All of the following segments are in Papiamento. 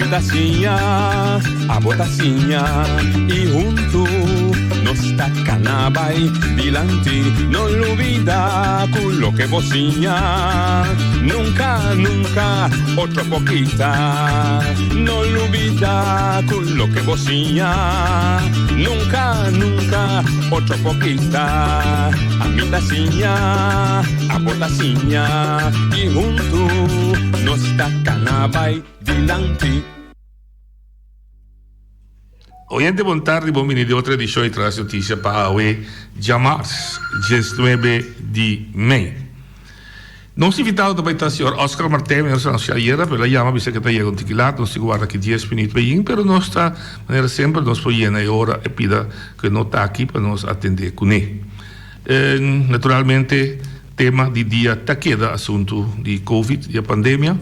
Ami ta siña, abo ta siña y huntu nos ta cana bay dilanti. No lubida cu loke bo siña nunca, nunca otro por kita. No lubida cu loke bo siña nunca, nunca otro por kita. Ami ta siña, abo ta siña y huntu nos ta cana bay dilanti. Oyente bon tardi bon bini di otro edicion di Tras Noticia pa awe djamars diesnuebe di mei. Nos invitado ta bay ta señor Oscar Martijn, mi nos a anuncia ayera pero el a yama bisa ke ta yega un tiki lat, nos tin ku warda aki dies minuut pa yin pero nos ta manera semper nos por yena e ora e pida ku e no ta aki pa nos atende kune. Naturalmente tema di dia ta keda asuntu di covid di e pandemia.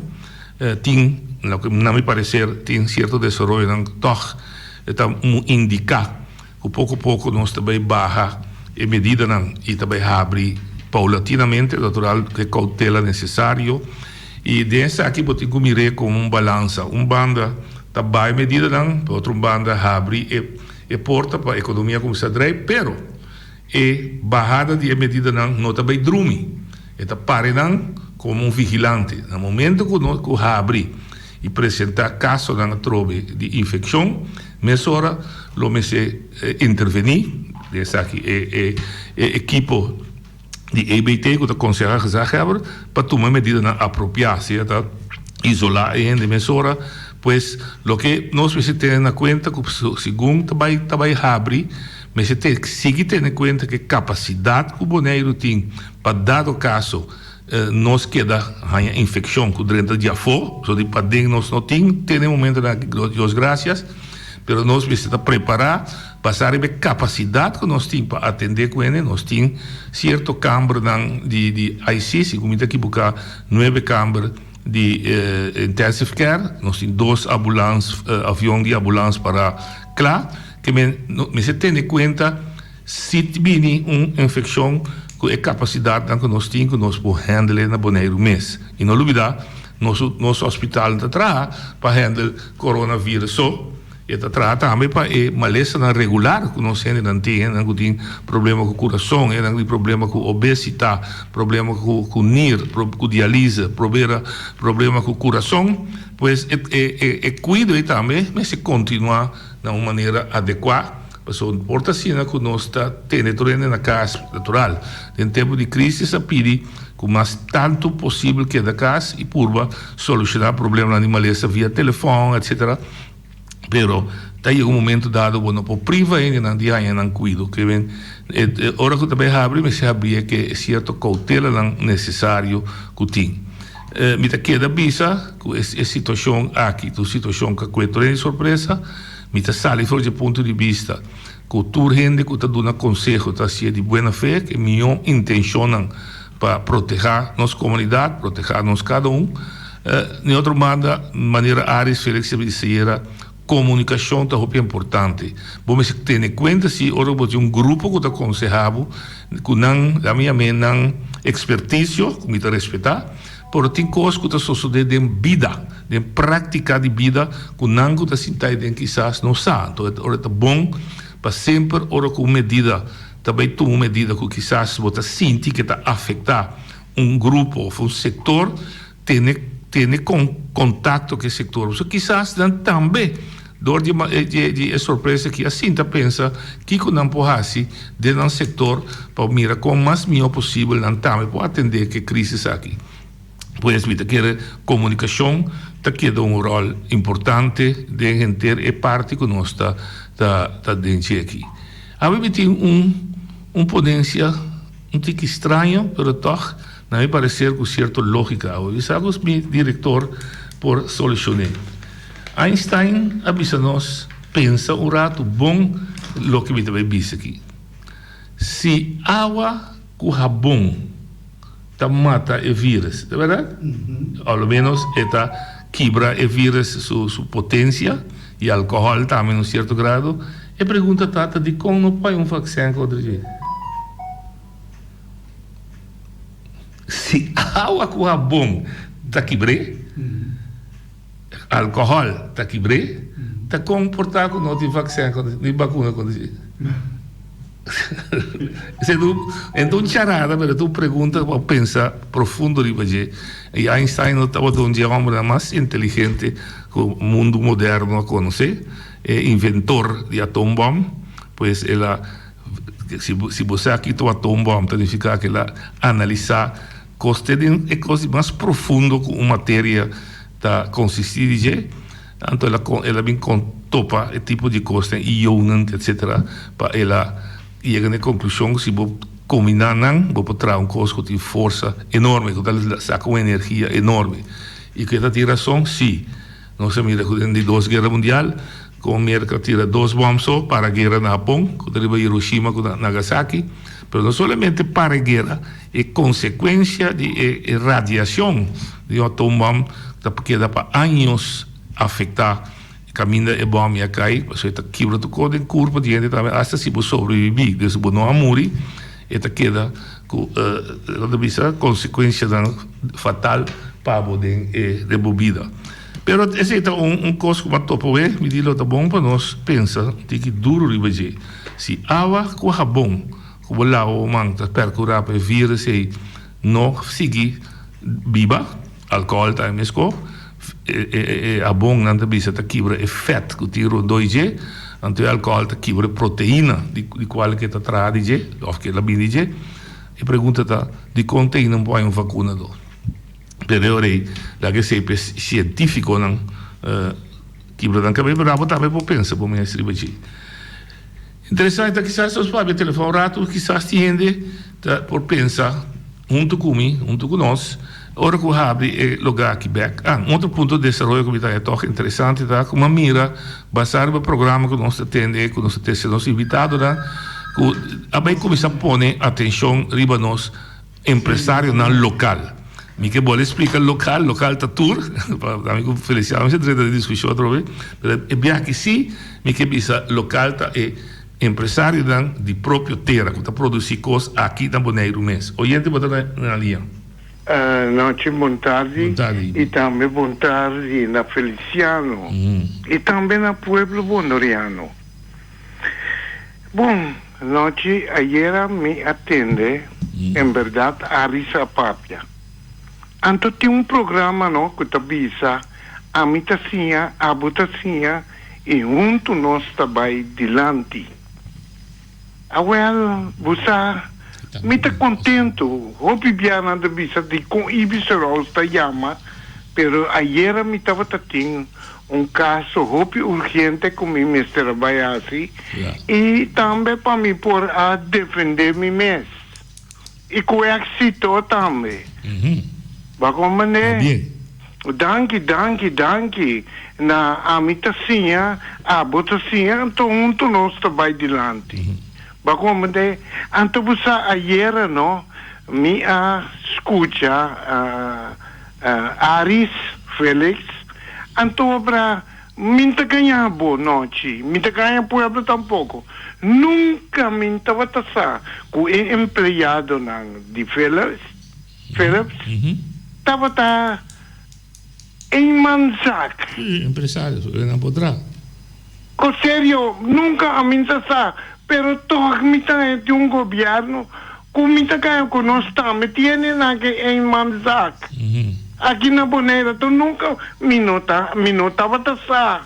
Tin, loke na mi parecer, tin cierto desaroyonan tog e ta indica cu poco poco nos ta bay baha e medidanan y ta bay habri paulatinamente, natural cu e cautela necesario. Y den esaki bo tin cu mir'é como un balansa, un banda ta baha e medidanan, pa otro banda habri e porta pa economia cuminsa drai, pero E bahada di e medidanan no ta bay drumi, e ta pare nan como un vigilante. Na momento cu no cu habri y presenta casonan atrobe di infeccion, mesora lo mester interveni. Den esaki e e e ekipo di EBT cu ta conseha gezaghebber pa tuma e medidanan apropia, sea ta isola e hende mesora. Pues loke nos mester tene na cuenta cu segun ta bay ta bay habri, Mester te sigui tene kuenta ku e kapasidat ku Boneiru tin pa dado kaso nos keda haña infekshon ku drenta di afó, so di paden nos no tin te na e momentonan aki Dios grasias, pero nos mester ta prepará basá riba e kapasidat ku nos tin pa atendé ku hende. Nos tin sierto kambernan di di IC, si ku mi ta ekiboká nuebe kamber di intensive care, nos tin dos ambulans avion di ambulans pará kla. Ke men mester tene kuenta si bini un infekshon ku e kapasidatnan ku nos tin ku nos por handle na Boneiru mes. I no lubida nos nos hospitalnan ta traha pa handle coronavirus so, e ta traha tambe pa e malesanan regular ku nos hendenan tin, hendenan ku tin problema ku kurason, hendenan ku tin problema ku obesita, problema ku ku nir, ku dialise, probera problema ku kurason. Pues e e e kuido ei tambe mester kontinua. Na un manera adekuá, pasobra no por ta asina ku nos ta tene tur hende na kas. Natural, den tempu di krísis a pidi ku mas tantu posibel keda kas i purba solushoná problemanan di malesa via telefòn, etsetera. Pero ta yega un momentu dado bo no por priva hendenan di haña nan kuido. Ke men e ora ku ta bai habri mester habri e ke sierto koutelanan nesesario ku tin. Mi ta keda bisa ku e situashon aki ta un situashon ku a kue tur hende sorpresa. Mi ta sali for dje punto di bista ku tur hende ku ta duna konseho ta hasié di buena fe, ku e mihó intenshonnan pa protehá nos komunidat, protehá nos kada un. Di otro banda, manera Aris Felix a bisa ayera, Komunikashon ta hopi importante. Bo mester tene kuenta si ora bo tin un grupo ku ta konsehá bo ku nan, laat mi yam'é nan ekspertisio, ku mi ta respetá, pero tin kos ku ta sosodé den bida, den práktika di bida ku nan ku ta sinta ei den kisas no sa. Anto ora ta bon pa semper ora ku un medida ta bai tuma un medida ku kisas bo ta sinti ke ta afektá un grupo òf un sektor, Tene tene con contacto cu e sector. Pasobra kisas nan tambe door di e di e sorpresa aki a sinta pensa kico nan por haci den nan sector pa mira con mas miho posibel nan tambe por atende cu e crisis aki. Pues mi ta kere comunicacion ta keda un rol importante den henter e parti cu nos ta ta ta den dje aki. Awe mi tin un un ponencia. Un tiki straño, pero tòg na mi parecer ku sierto lógika. Awe bisa ku mi direktor por solushon'é. Einstein a bisa nos, Pensa un ratu bon loke mi ta bai bisa aki. Si awa ku habon ta mata e vírus, ta bèrdat? O lo ménos e ta kibra e vírus su su potensia i alkohòl tambe na un sierto grado. E pregunta ta, ta dikon no por hay un vaksin kontra dje? Si awa ku habon ta kibr'é, Alkohòl ta kibr'é, ta kon por ta ku no tin vaksin kontra ni bakuna kontra dje? Esei ta un ta un charada pero ta un pregunta pa pensa profundo riba dje. I Einstein no tabata un dje hòmbernan mas inteligente ku mundu moderno a konosé, e inventor di atoombòm, pues el a si bo sa kiko ta un atoombòm ta nifiká ku el a analisá Kos te den e kos di mas profundo ku un materia ta konsistí di dje, anto el a el a bin kon topa e tipo di kosnan, ionnan etsetera, pa el a yega na e konklushon ku si bo kombiná nan bo por traha un kos ku tin forsa enorme, ku ta saka un energia enorme. I ku e ta tin rason? Sí. Nos a mira ku den di dos guera mundial kon Merka tira dos bòm so para guera na Hapon, ku ta riba Hiroshima ku Nagasaki, pero no solamente para e guera, E konsekuensia di e radiashon di un atoombòm ta keda pa años afektá kaminda e bòm ya kai, pasobra e ta kibra tur kos den kurpo di hende tambe, asta si bo sobrebibí, dus bo no a muri, e ta keda ku nan ta bisa konsekuensianan fatal pa bo den e den bo bida. Pero esei ta un kos ku bo a topa wei, mi di lo ta bon pa nos pensa tiki duru riba dje. Si awa ku habon Ku bo laba bo man ta perkurá pa e virus ei no sigui biba. Alkohòl ta e meskó. E habon nan ta bisa ta kibra e fèt ku tin rondó di dje. Anto e alkohòl ta kibra e proteina di kual ke ta traha di dje òf ke ta bini di dje. E pregunta ta, dikon te ainda no por haña un vakuna do? Pero e ora ei laga esei pa e sientífikonan kibra nan kabes, pero abo tambe por pensa bo mes riba dje. Interesante ta kisas nos papia telefòn un ratu, kisas tin hende ta por pensa huntu ku mi, huntu ku nos, ora ku habri e lugá aki bèk. Ah, un otro punto di desaroyo ku mi ta haña tòg interesante ta ku mi a mira basá riba programa ku nos ta tende, ku nos ta teste nos invitadonan, ku a bai kuminsá pone atenshon riba nos Empresarionan lokal. Mi ke bole splika lokal, lokal ta tur, pa ami ku Feliciano mester drenta den diskushon atrobe, pero e biaha aki si mi ke bisa lokal ta e empresarionan di propio tera ku ta produsi kos aki na Boneiru mes. Oyente bo ta na liña. Nochi bon tardi i tambe bon tardi na Feliciano i tambe na pueblo Bonoriano. Bon nochi ayera mi a tende en berdad Aris a papia anto tin un programa no cu ta bisa ami ta siña abo ta siña y hunto nos ta bay dilanti awel bo sa mi ta contento hopi bia nan ta bisa dicon Ibis Rouse ta yama pero ayera mi tabata tin Un kaso hopi urgente ku mi mester a bai hasi i tambe pa mi por a defendé mi mes i ku éksito tambe. Bo a komprendé? Danki, danki, danki na ami ta siña, abo ta siña, anto huntu nos ta bai dilanti. Bo a komprendé? Anto bo sa ayera no, mi a skucha Aris, Felix, anto obra mi n'ta gaña bo nochi, mi n'ta gaña pueblo tampoco. Nunca mi n'tabata sa cu e empleadonan di Philips, Philips tabata eenmanszaak. Sí, empresarios, e nan por traha. Ko serio, nunca ami n'ta sa, pero toch mi ta haña tin un gobierno Ku mi ta kaya ku nos tambe tiene nan ke eenmanszaak. Aki na Bonaire to nunka mi no ta mi no tabata sa.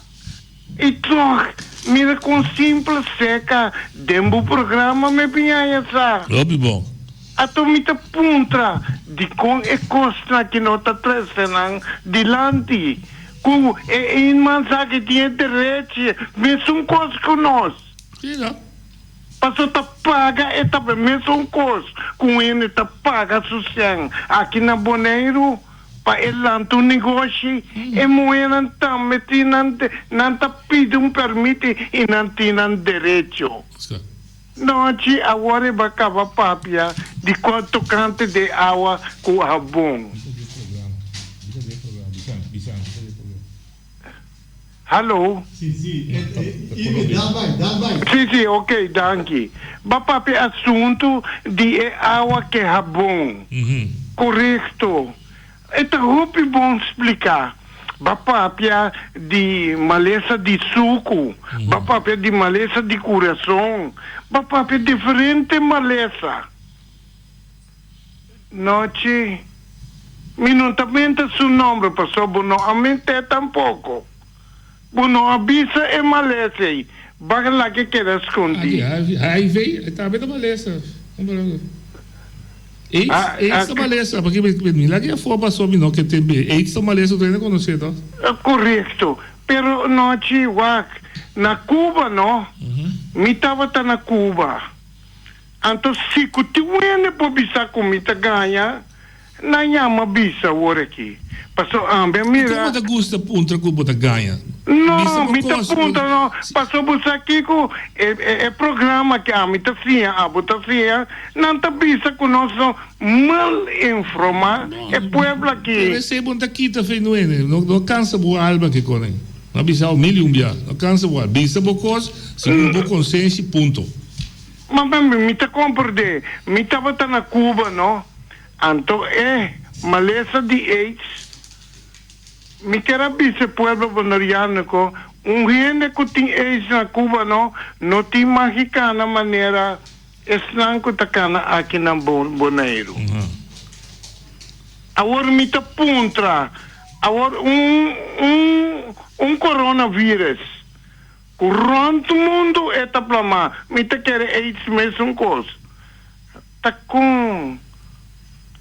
I tòg mira kon simpel seka den bo programa mi biña sa. Hopi bon. Ato mi ta puntra dikon e kosnan aki no ta trese nan dilanti ku e eenmanszaak e tin e derechi mesun kos ku nos. Sí no. Paso ta paga e ta mesun kos ku un hende ta paga su sèn aki na Boneiru pa e lanta un negoshi. E muhénan tambe tin nan nan ta pidi un pèrmit i nan tin nan derecho. Nochi awor e ba kaba papia di kua tokante de awa ku habon. Hallo. Si, si. Ibe, dal bai, dal bai. Si, si, ok, danki. Ba papia asuntu di e awa ke habon. Korekto. E ta hopi bon spliká. B'a papia di malesa di suku, b'a papia di malesa di kurason, b'a papia diferente malesa. Nochi, mi no ta menta su nomber pasobra bo no a ment'é tampoko. Bo no a bisa e malesa ei, b'a laga keda skondí. HIV, e tambe ta malesa. Aids, aids ta malesa, pakico mi laga e afo paso mi no ke tin be. Aids ta malesa tur hende conoce toch? Correcto, pero nochi wak, na Cuba no, mi tabata na Cuba, anto si cu tin un hende por bisa cu mi ta gaña, Nan yama bisa awor aki. Paso ami a mira. Dikon bo ta gusta puntra ku bo ta gaña? No, mi ta puntra no, paso bo sa kiko e e programa ki ami ta siña, abo ta siña, nan ta bisa ku nos no mal informa e pueblo aki. Pero esei bo no ta kita fe nuene, no no kansa bo alma ke konen. No a bisa bo mil y un bia, no kansa bo alma. Bisa bo kos segun bo konsenshi, punto. Ma mi ta komprendé, mi tabata na Cuba no. Anto e malesa di aids, mi kier a bisa e pueblo boneriano cu un hende cu tin aids na Cuba no, no tin magi cana manera esnan cu ta cana aki na Boneiru. Awor mi ta puntra, awor un un un coronavirus cu rond mundo e ta plama, mi ta kere aids mesun cos. Ta kon?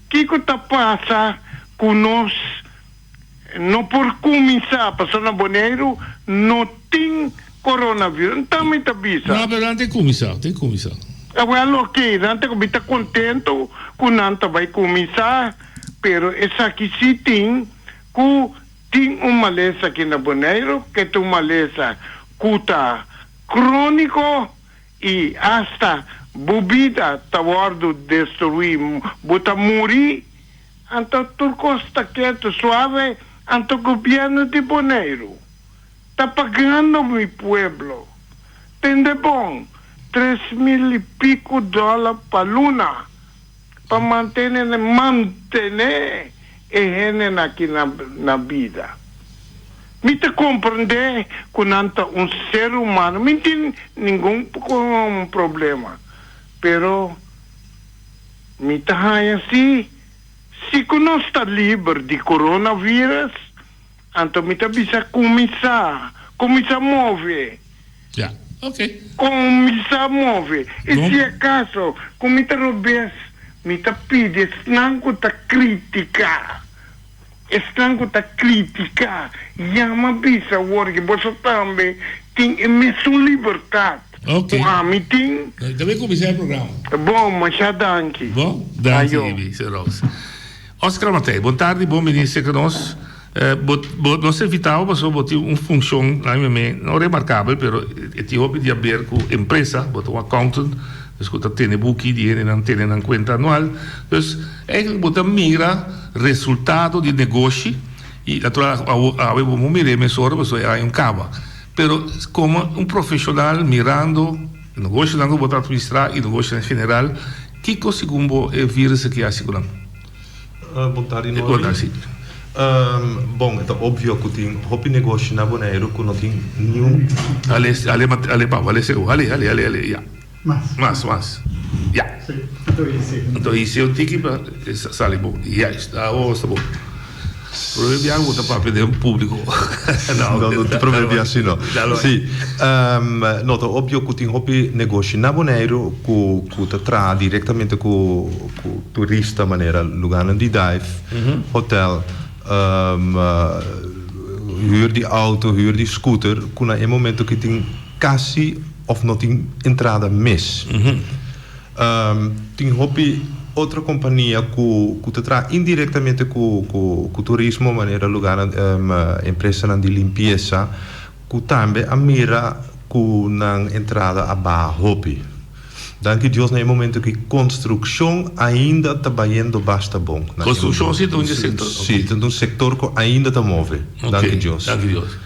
Kiko ta pasa ku nos no por kuminsá? Pasobra na Boneiru no tin coronavirus. Nta mi ta bisa. No, pero nan tin kuminsá, tin kuminsá. Awèl, oké, nan ta mi ta kontentu ku nan ta bai kuminsá, pero esaki sí tin ku tin un malesa aki na Boneiru, ke ta un malesa ku ta króniko. I asta bo bida ta wòrdu destruí, bo ta muri, anto tur kos ta ketu suave, anto gobièrnu di Boneiru ta pagando mi pueblo, tende bon, 3000 i piku dòler pa luna pa mantene mantené e hendenan aki na bida. Mi ta komprendé ku nan ta un ser humano, mi no tin ningun problema, pero mi ta haña si, si ku nos ta liber di coronavirus, anto mi ta bisa kuminsá, kuminsá move. Ja, ok. Kuminsá move. I si akaso ku mi ta robes, mi ta pidi esnan ku ta kritiká. Esnan ku ta kritiká, yama bisa awor ke boso tambe tin e mesun libertat ku ami tin. Ta bin kuminsá e programa. Bon, masha danki. Bon, danki Ibi, señor Rose. Oscar Matei, bon tardi, bon bini serka nos. Bo, bo, nos a invitá bo pasobra bo tin un funshon, na mi mei, no remarkabel, pero e tin hopi di haber ku empresa, bo ta un accountant, dus ku ta tene buki di hendenan tene nan kuenta anual. Dus, eigenlijk bo ta mira resultado di negoshi y natural awe bo por mir'é mesora pasobra e aña un caba. Pero como un profesional mirando negoshinan cu bo ta administra y negoshinan en general, kico segun bo e virus aki haci cu nan? Bon tardi Norby. Bon, e ta obvio cu tin hopi negoshi na Boneiru cu no tin niun. Ale, ale, ale, ale, ale, ale, ale, ale, ya. Mas. Mas, mas. Ya. Sí, anto hisi. Anto hisi un tiki pa e sali bon. Juist, awor sta bon. Prome biaha bo ta papia den publico. No, no ta prome biaha si no. Si, no ta obvio cu tin hopi negoshi na Boneiru cu cu ta traha directamente cu cu turista manera lugarnan di dive, hotel, huur di auto, huur di scooter cu na e momento ki tin casi of no tin entrada mes. Tin hopi otro compania cu cu ta traha indirectamente cu cu cu turismo manera lugarnan empresanan di limpieza cu tambe a mira cu nan entrada a baha hopi. Danki Dios na e momento ki construccion ainda ta bayendo basta bon. Construccion si ta un sector. Si ta un sector cu ainda ta move. Danki Dios. Danki Dios.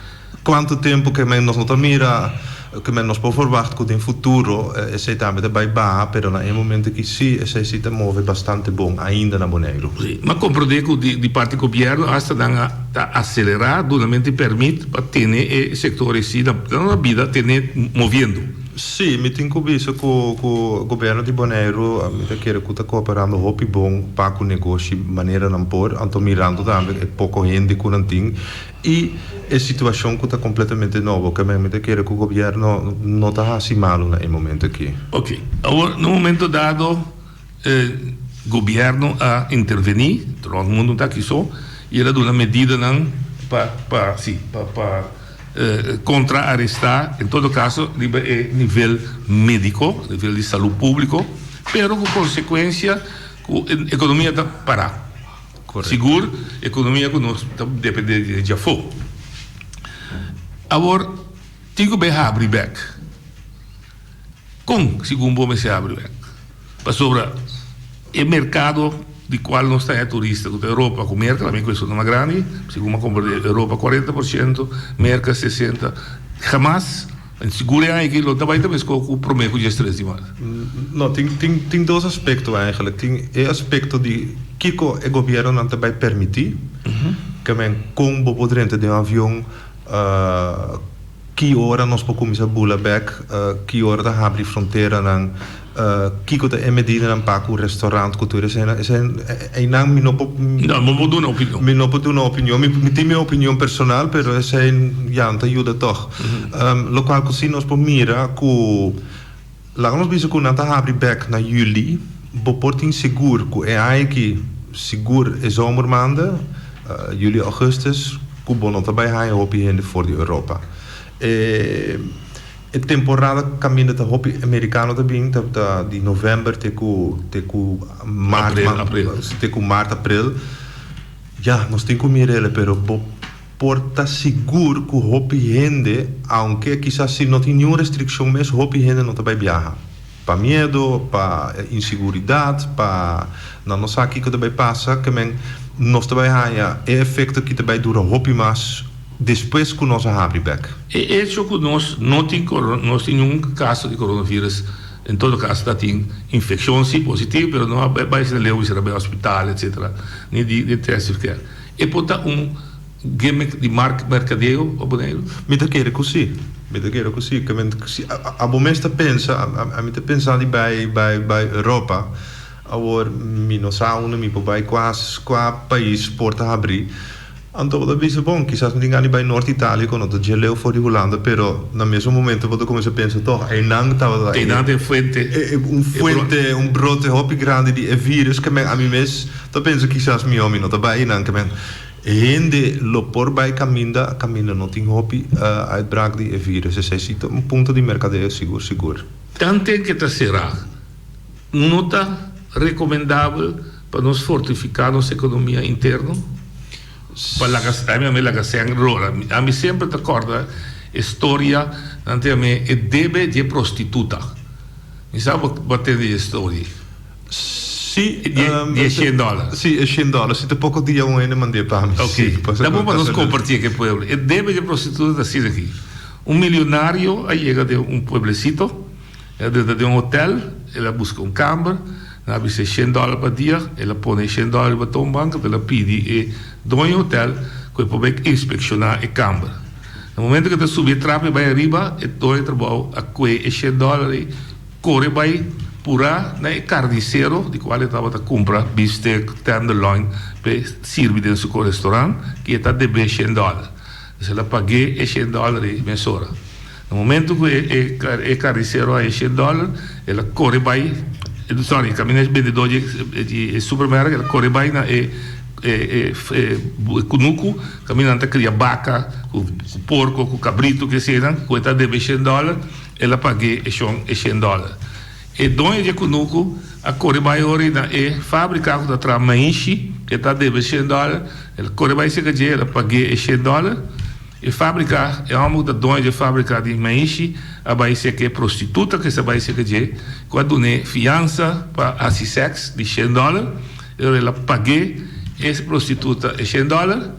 Cuanto tempo ke men nos no ta mira. Ke men nos por verwacht ku den futuro esei tambe ta bai baha, pero na e momento aki sí esei sí ta move bastante bon ainda na Boneiru. Sí, m'a komprondé ku di parti gobièrnu asta nan a ta aselerá dunamento di pèrmit pa tene e sektor esei na bida, tene moviendo. Sí, mi tin ku bisa ku ku gobièrnu di Boneiru mi ta kere ku ta kooperando hopi bon pa ku negoshi manera nan por, anto mirando tambe e poko hende ku nan tin i e situashon ku ta kompletamente nobo. Ke men mi ta kere ku gobièrnu no ta hasi malu na e momento aki. Oke, awor na un momento dado e gobièrnu a intervení, rònt mundu ta aki so, i el a duna medidanan pa pa si pa pa. Kontra arestá, en todo kaso riba e nivel médiko, nivel di salú públiko, pero ku konsekuensia ku e ekonomia ta pará. Sigur ekonomia ku nos ta dependé di djafó. Awor tin ku bai habri bèk. Kon segun bo mester habri bèk? Pasobra e merkado di kual nos ta haña turista ku ta Europa ku Merka, tambe ku esun ta mas grandi, segun mi a komprende Europa 40%, Merka 60, hamas sigur e aña aki lo ta bai ta meskos ku promé ku diestres di mart. No, tin tin tin dos aspekto eigenlijk. Tin e aspekto di kiko e gobiernonan ta bai permití, ke men kon bo por drenta den un avion, Ki ora nos por kuminsá bula bèk? Ki ora ta habri fronteranan? Kiko ta e medidanan pa ku restaurant ku tur eseinan? Esei einan mi no por. No, bo por duna opinion. Mi no por duna opinion. Mi tin mi opinion personal, pero esei ya no ta yuda tòg. Lokual ku si nos por mira ku laga nos bisa ku nan ta habri bèk na yüli, bo por tin sigur ku e aña aki sigur e zomermaanden, Juli, augustus, ku bo no ta bai haña hopi hende for di Europa. E e temporada kaminda ta hopi amerikano ta bin ta ta di novèmber te ku te ku mart April, april. te ku mart, april. Ya, nos tin ku mir'el, pero bo por ta sigur ku hopi hende, aunke kisas si no tin niun restrikshon mes, hopi hende no ta bai biaha. Pa miedo, pa inseguridat, pa nan no sa kiko ta bai pasa, ke men nos ta bai haña e efekto ki ta bai dura hopi mas despues ku nos a habri bek. E echo ku nos no tin nos tin niun kaso di coronavirus, en todo kaso ta tin infekshon si positivo pero no a bai asina leu bisa ta bai hospital etcetera ni di intensive care. E por ta un Gimmick di mark mercadeo pa Boneiru? Mi ta kere ku si. Mi ta kere ku si. Ke men si abo mes ta pensa, ami ta pensa di bai bai bai Europa. Awor mi no sa unda mi por bai, kua kua pais por ta habrí. Anto bo ta bisa, bon, kisas mi tin gana di bai Nort Italia ku no ta dje leu for di Hulanda, pero na mesun momento bo ta kuminsá pensa tòg einan tabata Einan ta e fuente. Un fuente, un brote hopi grandi di e virus. Ke men ami mes ta pensa kisas mihó mi no ta bai einan. Ke men Hende lo por bai kaminda, kaminda no tin hopi uitbraak di e virus. Esei si ta un punto di merkadeo sigur sigur. Tanten ke ta será, no ta rekomendabel pa nos fortifiká nos ekonomia interno? Pa laga, ami a laga sèn rola. Ami semper ta kòrda e storia, nan ta yam'é e debe dje prostituta. Mi sa bo a tende e storia. Sí, Di e shen dòler. Sí, e shen dòler. Si ta poko dia un hende mand'é pa mi. Ok. Ta bon pa nos kompartí ku e pueblo. E debe di e prostituta ta asina aki. Un milionario a yega den un pueblecito, el a drenta den un hotel, el a buska un kamber, nan a bis'é shen dòler pa dia, el a pone e shen dòler riba toonbank, anto el a pidi e doño hotel ku e por bai inspekshoná e kamber. Na momento ku e ta subi e trapi bai ariba, e doño di trabou a kue e shen dòler ei. Kore bai purá na e karnisero di kual e tabata kumpra bifstek, tenderloin, p'e sirbi den su restaurant, ki e ta deb'é shen dòler. Dus el a pag'é e shen dòler ei mesora. Na momento ku e e karnisero haña e shen dòler, el a kore bai, sorry, kaminda e bendedó di e supermerk, el a kore bai na e e kunuku kaminda nan ta kria baka ku porko, ku kabritu, ku eseinan, ku e ta deb'é shen dòler. El a pag'é e shon e shen dòler. E doño dje kunuku a kore bai ora na e fábrika ku ta traha maishi, e ta debe shen dòler. El a kore bai serka dje, el a pag'é e shen dòler. E fábrika, e hòmber ku ta doño dje fábrika di maishi a bai serka e prostituta ku esta bai serka dje, ku a dun'é fiansa pa hasi sèks di shen dòler. E ora el a pag'é e prostituta e shen dòler.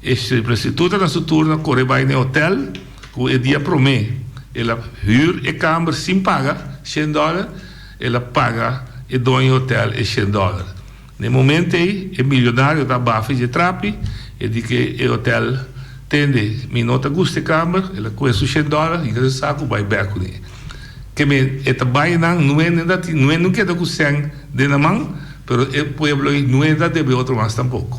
E prostituta na su turno a kore bai na e hotèl ku e dia promé. El a hür e kamber sin paga shen dòler, el a paga e doño hotel e shen dòler. Na e momento ei e milionario ta bafi dje trapi, e di ke e hotel, Tende, mi no ta gusta e kamber, el a kohe su shen dòler i keda saku bai bèk kuné. Ke men e ta bai nan nue no ta tin nue no keda ku sèn den nan man, pero e pueblo ei nue ta debe otro mas tampoko.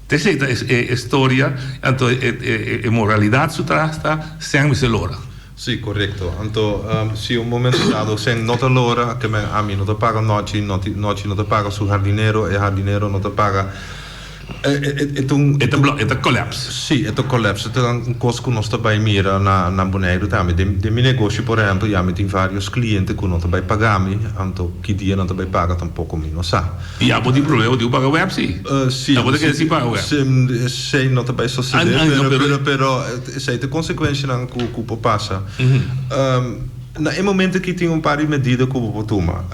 T'esei ta e storia, anto e moralidad su tras ta sèn mester lora. Sí, korekto. Anto si un momento dado sèn no ta lora, ke men ami no ta paga nochi, nochi no ta paga su hardinero, e hardinero no ta paga, e ta un. E ta e ta collapse. Sí, e ta collapse. E ta un kos ku nos ta bai mira na Boneiru tambe. Den mi negoshi, por ehèmpel, ya mi tin vários kliente ku no ta bai paga mi, anto ki dia nan ta bai paga tampoko mi no sa. I abo tin problema bo tin ku paga web si? Si. Abo ta kere sin paga web? Esei no ta bai sosodé, pero pero esei ta e konsekuenshanan ku ku por pasa. Na e momento aki tin un par di medida ku bo por tuma,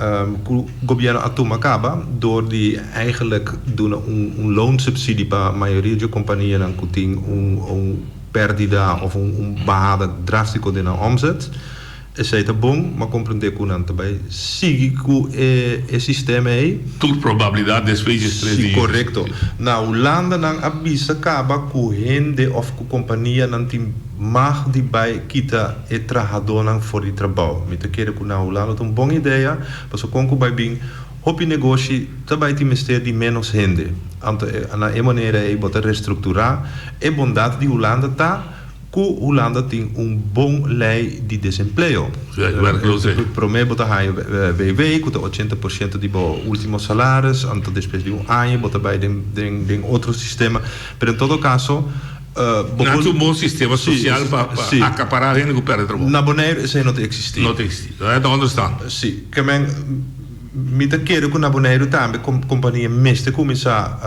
ku gobièrnu a tuma kaba dor di eigenlijk duna un un loonsubsidie pa mayoria dje kompanianan ku tin un un pèrdida òf un un bahada drástiko den nan omzet. Esei ta bon, ma comprende cu nan ta bay sigui cu e sistema ey. Tur probabilidad despues di tres di Si, corecto. Na Hulanda nan a bisa caba cu hende of cu compania nan tin mag di bay kita e trahadonan for di trabao. Mi ta kere cu na Hulanda ta un bon idea, pasobra con cu bay bin hopi negoshi ta bay tin mester di menos hende. Anto na e manera ey bo ta restructura. E bondad di Hulanda ta. Ku Hulanda tin un bon lei di desempleo. Promé bo ta haña WW ku ta 80% di bo último salaris, anto despues di un aña bo ta bai den otro sistema. Pero en todo kaso bo por. Nan tin un bon sistema sosial pa akapará hende ku pèrdè trabou. Na Boneiru esei no ta eksistí. No ta eksistí. Ta understand. Sí. Ke men. Mi ta kere ku na Boneiru tambe kompania mester kuminsá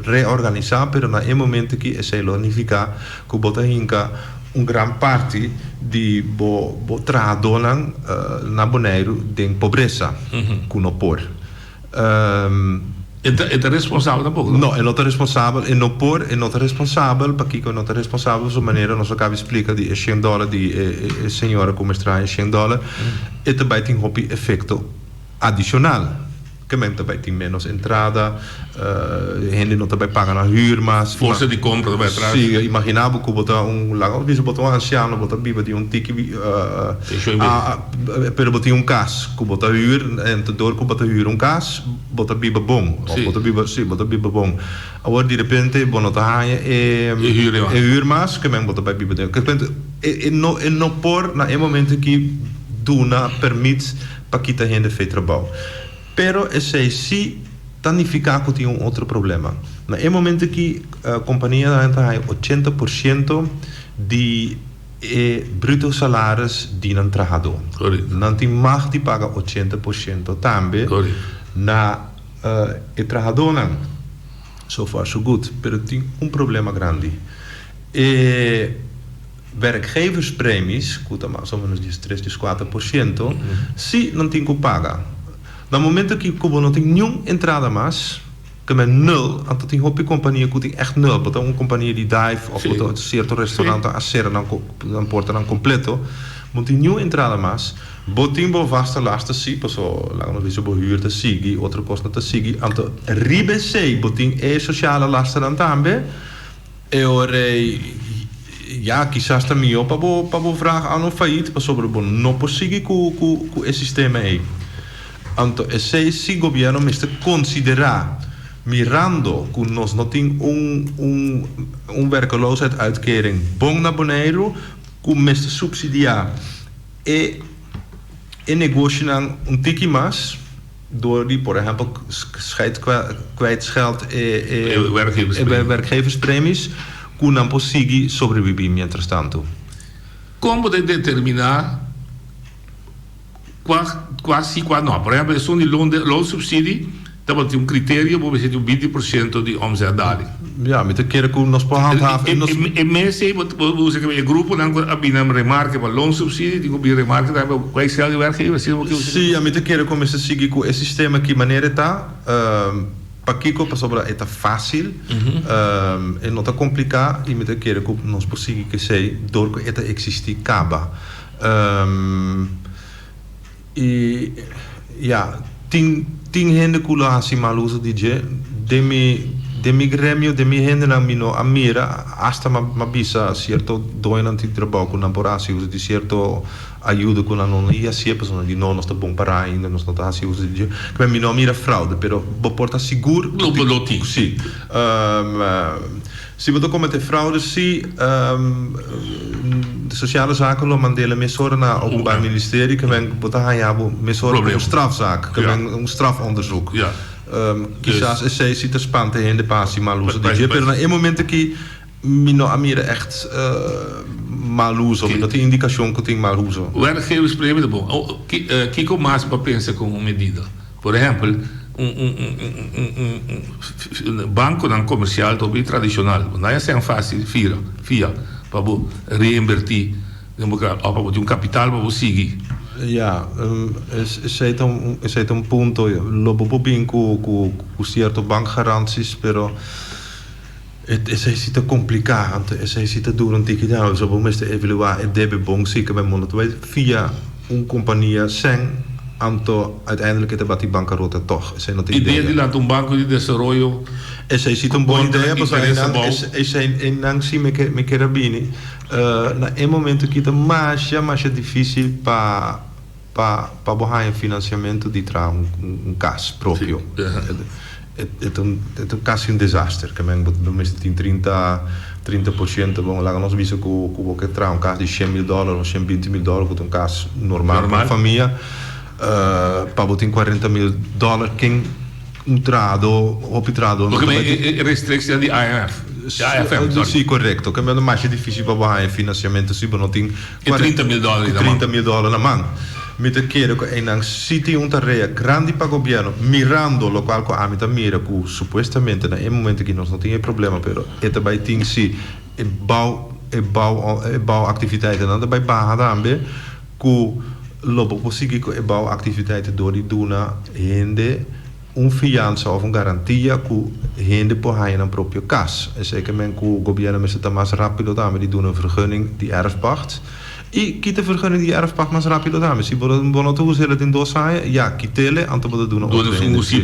reorganisá, pero na e momento aki esei lo nifiká ku bo ta hinka un gran parti di bo bo trahadónan na Boneiru den pobresa ku no por. E ta e ta responsabel tampoko no? No, e no ta responsabel, e no por, e no ta responsabel. Pakiko e no ta responsabel? Pasobra manera nos a kaba di splika di e shen dòler di e e señora ku mester haña shen dòler, e ta bai tin hopi efekto adishonal. Ke men ta bai tin ménos entrada, hende no ta bai paga nan hür mas. Forsa di kompra ta bai atras. Sí, imaginá bo ku bo ta un, laga nos bisa bo ta un ansiano, bo ta biba di un tiki pero bo tin un kas ku bo ta hür, en dor ku bo ta hür un kas, Bo ta biba bon. Of bo ta biba, sí, bo ta biba bon. Awor di repente bo no ta haña e e huur mas, ke men bo ta bai biba den. Ke e no e no por na e momento aki duna permit pa kita hende fe trabou. Pero esei sí ta nifiká ku tin un otro problema. Na e momento aki kompanianan ta haña 80% di E bruto salaris di nan trahadó. Nan tin mag di paga 80% tambe na e trahadónan. So far so good. Pero tin un problema grandi. E werkgeverspremies, ku ta mas o menos 13, 14%, si nan tin ku paga. Na momento ku bo no tin niun entrada mas, Ke men nul, anto tin hopi kompania ku tin ègt nul. Bo ta un kompania di dive òf bo ta sierto restaurant ta a sera nan nan portanan kompleto. Bo no tin niun entrada mas. Bo tin bo vaste lasten sí, paso laga nos bisa bo hür ta sigui, otro kosnan ta sigui. Anto riba esei bo tin e sosiale lastennan tambe. E ora ei ya kisas ta mihó pa bo pa bo vraag aan un failliet pasobra bo no por sigui ku ku ku e sistema ei. Anto esei si gobierno mester considera mirando cu nos no tin un un un werkeloosheidsuitkering bon na Boneiru cu mester subsidia e e negoshinan un tiki mas door di por ehempel scheid kwijtscheld e e werkgeverspremies cu nan por sigui sobrevivi mientras tanto. Con bo ta determina Kua kua si kua no. Por ehempel esun di loon loonsubsidie tabatin un criterio bo mester tin un 20% di omzet dali. Ja, mi ta kere ku nos por handhaven e nos. E mes ei bo bo usa e gruponan ku a bini na remarke pa loonsubsidie tin ku bini remarke tambe pa kua esel di werkgever asina bo ke usa. Si, mi ta kere ku mester sigui ku e sistema ki manera e ta. Pakiko? Pasobra e ta fásil, e no ta kompliká i mi ta kere ku nos por sigui ku esei dor ku e ta eksistí kaba. I ya, tin tin hende ku lo hasi mal uso di dje. Den mi den mi gremio, den mi hendenan mi no a mira, asta mi a bisa sierto doñonan di trabou ku nan por hasi uso di sierto ayuda ku nan no a hasié pasobra nan di no, nos ta bon pará ainda, nos no ta hasi uso di dje. Kibè mi no a mira fraude, pero bo por ta sigur ku tin. Lo tin. Sí. Si bo ta kometé fraude, sí, Sociale Zaken lo mand'é mesora na Openbaar Ministerie, kibè bo ta haña bo mesora ku un strafzaak, kibè un strafonderzoek. Kisas esei sí ta spanta hende pa hasi mal uso di dje, pero na e momento aki Mi no a mira echt mal uso, mi no tin indicacion cu tin mal uso. Werkgeverspremie ta bon. Kico mas bo a pensa como un medida? Por ehempel, un un banconan comercial ta hopi tradicional. Bo no a hacian facil fira, fia, pa bo reinverti den bo of pa bo tin un capital pa bo sigui. Ya, esey ta un esey ta un punto. Lo bo por bin cu cu cierto bankgaranties, pero. Esei si ta kompliká, anto esei si ta dura un tiki tempu. So bo mester evaluá e debe bon si ke bo no ta bai fia un kompania sèn, anto uiteindelijk e ta bati bankarota tòg. Esei no ta idea. Idea di lanta un banko di desaroyo Esei si ta un bon idea, pasobra einan esei einan si mi ke mi ker a bini. Na e momento aki ta masha masha difísil pa pa pa bo haña finansiamentu di traha un un kas propio. E ta un e ta kasi un desaster. Ke men bo mester tin 30 30% bon laga nos bisa ku ku bo ke traha un kas di shen mil dòler òf shen binti mil dòler ku ta un kas normal pa un famia pa bo tin 40 mil dòler ken un trahadó hopi trahadó no ta bai tin. E restrictie di IMF di AFM sorry. Si korekto. Ke men ta masha difisil pa bo haña finansiamentu si bo no tin E 30 mil dòler na man. 30 mil dòler na man. Mi ta kere ku einan si tin un tarea grandi pa gobièrnu, mirando lokual ku ami ta mira ku supuestamente na e momento aki nos no tin e problema, pero e ta bai tin si e bou e bou e bou aktiviteitennan ta bai baha tambe ku lo bo por sigui ku e bou aktiviteiten dor di duna hende un fiansa of un garantia ku hende por haña nan propio kas. Esei ke men ku gobièrnu mester ta mas rápido tambe di duna vergunning di erfpacht. I kita vergunning di erfpacht mas rápido tambe. Si bo bo no ta us'el den dos aña, ya, kit'el anto bo ta duna otro hende. Si.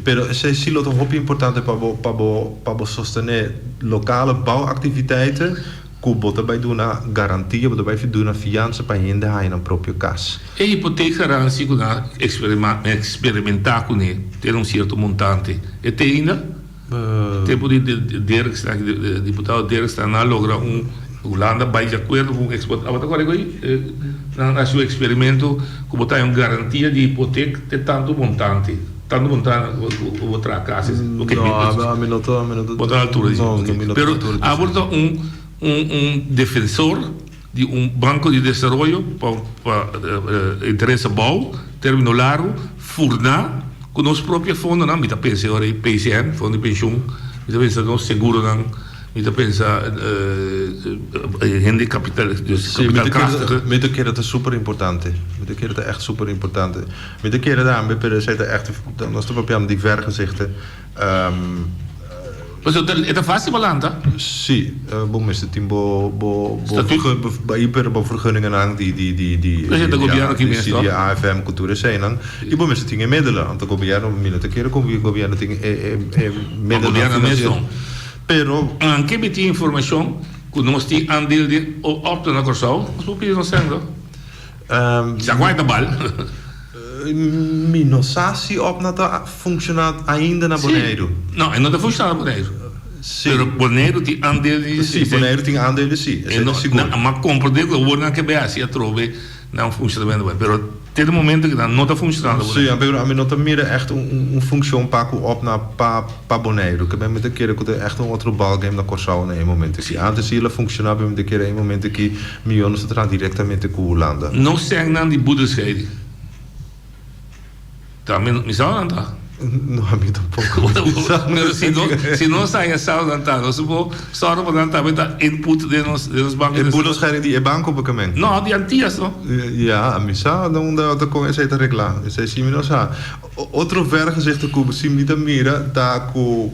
Pero esei si lo ta hopi importante pa bo pa bo pa bo sostené lokale bouwaktiviteiten. Ku bo ta bai duna garantia, bo ta bai duna fiansa pa hende haña nan propio kas. E hipoteekgarantie ku nan a eksperimentá kuné te na un sierto montante, e te ainda? Tempu di Derks, diputado Derks, nan a logra un, Hulanda bai di akuerdo ku un eksport, abo ta kòrda ku nan a hasi un eksperimento ku bo ta haña un garantia di hipotek te tantu montante, tantu montante ku bo traha kas. No, ami no ta, ami no ta. Bo ta na altura di esei. Pero abo ta un un defensor di un banco di desaroyo pa pa interes abou, termino largo, furná ku nos propio fondonan, mi ta pensa e ora ei PCN, Fondo di Penshun, mi ta pensa nos seguronan, mi ta pensa hende kapital, dus kapitalkrachtige. Mi ta kere ta super importante, mi ta kere ta ègt super importante. Mi ta kere tambe, pero esei ta ègt, nos ta papiando di vergezichten. Pasobra e ta fácil pa lanta. Sí, bo mester tin bo bo bo pero bo vergunningennan di di di di Esei ta gobierno ki mes toh? Di AFM ku tur eseinan i bo mester tin e middelen. Anto gobierno mi no ta kere ku gobierno tin e e middelen financiero. Pero. Anke mi tin informashon ku nos tin andeel den opto na Kòrsou, nos por pidi nos sèn toh? Sa kua e ta bal? Mi no sa si opna ta funciona ainda na Boneiru. Si. No, e no ta funciona na Boneiru. Si. Pero Boneiru tin aandeel di Si, Boneiru tin aandeel di si. Esei ta sigur. Ma comprende cu awor nan ke bay haci atrobe nan funcionamento bay. Pero te de momento cu nan no ta funcionando na Boneiru. Si, pero ami no ta mira echt un funcion pa cu opna pa pa Boneiru. Ke mi ta kere cu ta echt un otro ballgame na Corsou na e momento aki. Antes si el a funciona, pero mi ta kere e momento aki mihor nos ta traha directamente cu Hulanda. No sèn nan di boedelscheiding. Ta mi sa nan ta. No, ami tampoko. Pero si no, si nos haña saldo nan ta, nos por sòru pa nan tambe ta input den nos, den nos banko. E boedelscheiding di e banko por ke men? No, di Antias no. Ya, ami sa na unda ta kon esei ta reglá. Esei si mi no sa. Otro vergezichten ku si mi ta mira ta ku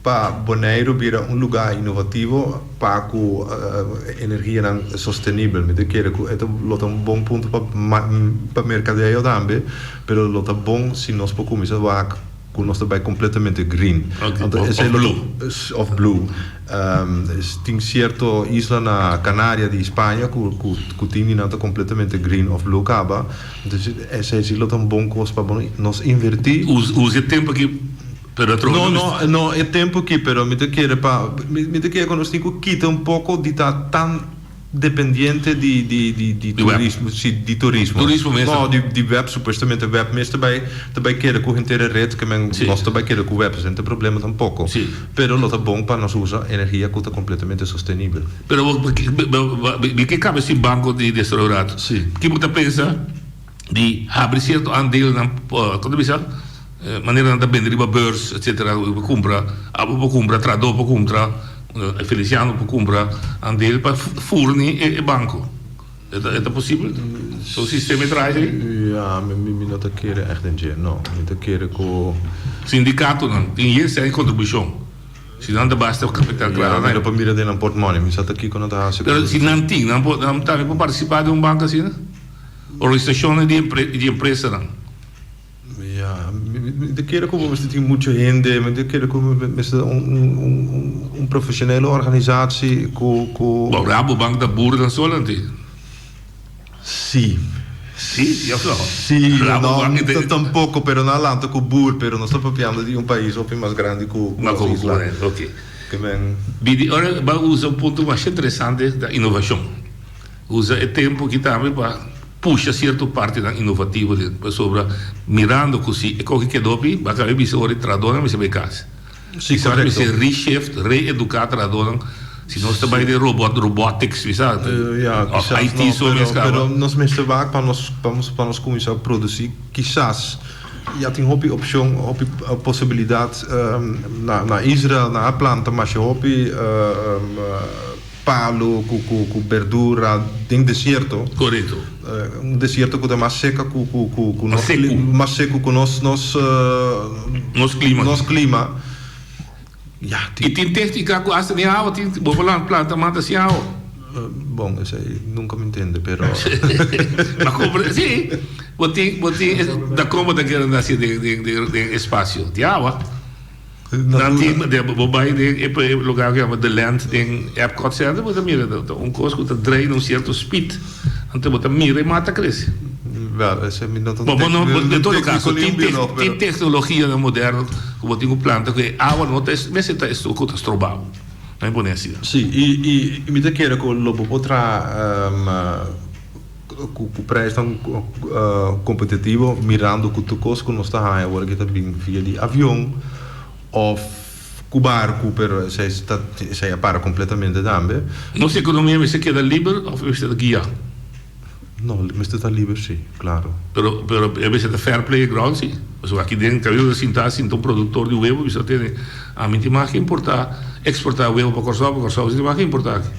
Pa Boneiru bira un lugá inovativo pa ku energianan sostenibel. Mi ta kere ku e ta lo ta un bon punto pa pa merkadeo tambe, pero lo ta bon si nos por kuminsá wak ku nos ta bai kompletamente green. Anto esei lo ta òf blue. Tin sierto isla na Canaria di Spaña ku ku tin di nan ta kompletamente green òf blue kaba. Entonces esei si lo ta un bon kos pa nos invertí. Usa e tempu aki. Pero atrobe No, no, no e tempu aki, pero mi ta kere pa, mi ta kere ku nos tin ku kita un poko di ta tan dependiente di, di, di, di Di web. turismo, si, di turismo. Turismo mes No, di, di web, supuestamente web mes ta bai, ta bai kere ku henter e red, ke men Si. nos ta bai kere ku web, esei no ta problema tampoko. Si. Pero lo ta bon pa nos usa energia ku ta kompletamente sostenibel. Pero bo, bo, bo, bo, mi ke kaba sin banko di desaroyo rato. Si. Ki bo ta pensa di habri sierto aandeelnan, kon ta bisa? Manera nan ta bende riba beurs etcetera bo por cumpra abo por cumpra trahador por cumpra Feliciano por cumpra andel pa furni e banco e ta posibel so sistema e traha esey? Ya mi no ta kere echt den dje no mi ta kere ku. Sindikatonan tin yes e kontribushon si nan ta basta kapital kla Ya mi no por mira den nan portmone mi sa ta kiko nan ta hasi ku. Pero si nan tin nan por nan tambe por partisipa den un banko asina organisashonnan di empresanan. Ya, mi ta kere ku bo mester tin muchu hende, mi ta kere ku mester un profesionele organisatie ku ku. Bo Rabobank ta bur dan solamente? Si. Si, of no? Si, no tampoko, pero nan a lanta ku bur, pero nos ta papiando di un pais hopi mas grandi ku nos isla. Oke. Ke men. Bidi, ora bo a usa un punto masha interesante, ta inovashon. Usa e tempu aki tambe pa pusha sierto partinan inovativo den pasobra mirando ku si e koki keda hopi bo a kaba bisa ora e trahadónan mester bai kas. Si, Kisas korekto. mester reshift, reeduká trahadónan si nos ta bai den robot, robotics mi sa Ya, òf kisas IT no, so pero mes kaba. pero nos mester wak pa nos pa nos pa nos kuminsá produsí kisas ya tin hopi opshon hopi posibilidat na na Israel nan a planta masha hopi Palu ku ku ku berdura den desierto. Korekto. Un desierto ku ta mas seka ku ku ku ku Mas nos seku. mas seku ku nos nos Nos klima. nos klima. Ya I tin. tin teknika ku asta den awa tin bo por planta mata sin awa. Bon esei nunka mi ntende pero. Ma kompre si bo tin bo tin da kon bo ta kere nase den den den espasio di awa. Nan tin bo bai den e lugar ku yama The Land den Epcot Center bo ta mira ta un kos ku ta drei na un sierto speed anto bo ta mira e mata krese. Wel esei mi no ta Bo no en todo kaso tin tin teknologianan moderno ku bo tin ku planta ku e awa no ta mester ta esun ku ta stroba bo. Nan pone asina. Si i mi ta kere ku lo bo por traha Ku prijsnan kompetitivo mirando ku tur kos ku nos ta haña awor aki ta bin via di avion òf ku barku pero esei ta esei a para kompletamente tambe. Nos ekonomia mester keda liber òf mester ta guiá? No, mester ta liber si, klaro. Pero pero e mester ta fair play ground si. Pasobra aki den kaminda ta sinta sinta un produktor di webu bisa tene ami tin mas ke importá eksportá webu pa Kòrsou pa Kòrsou si tin mas ke importá aki.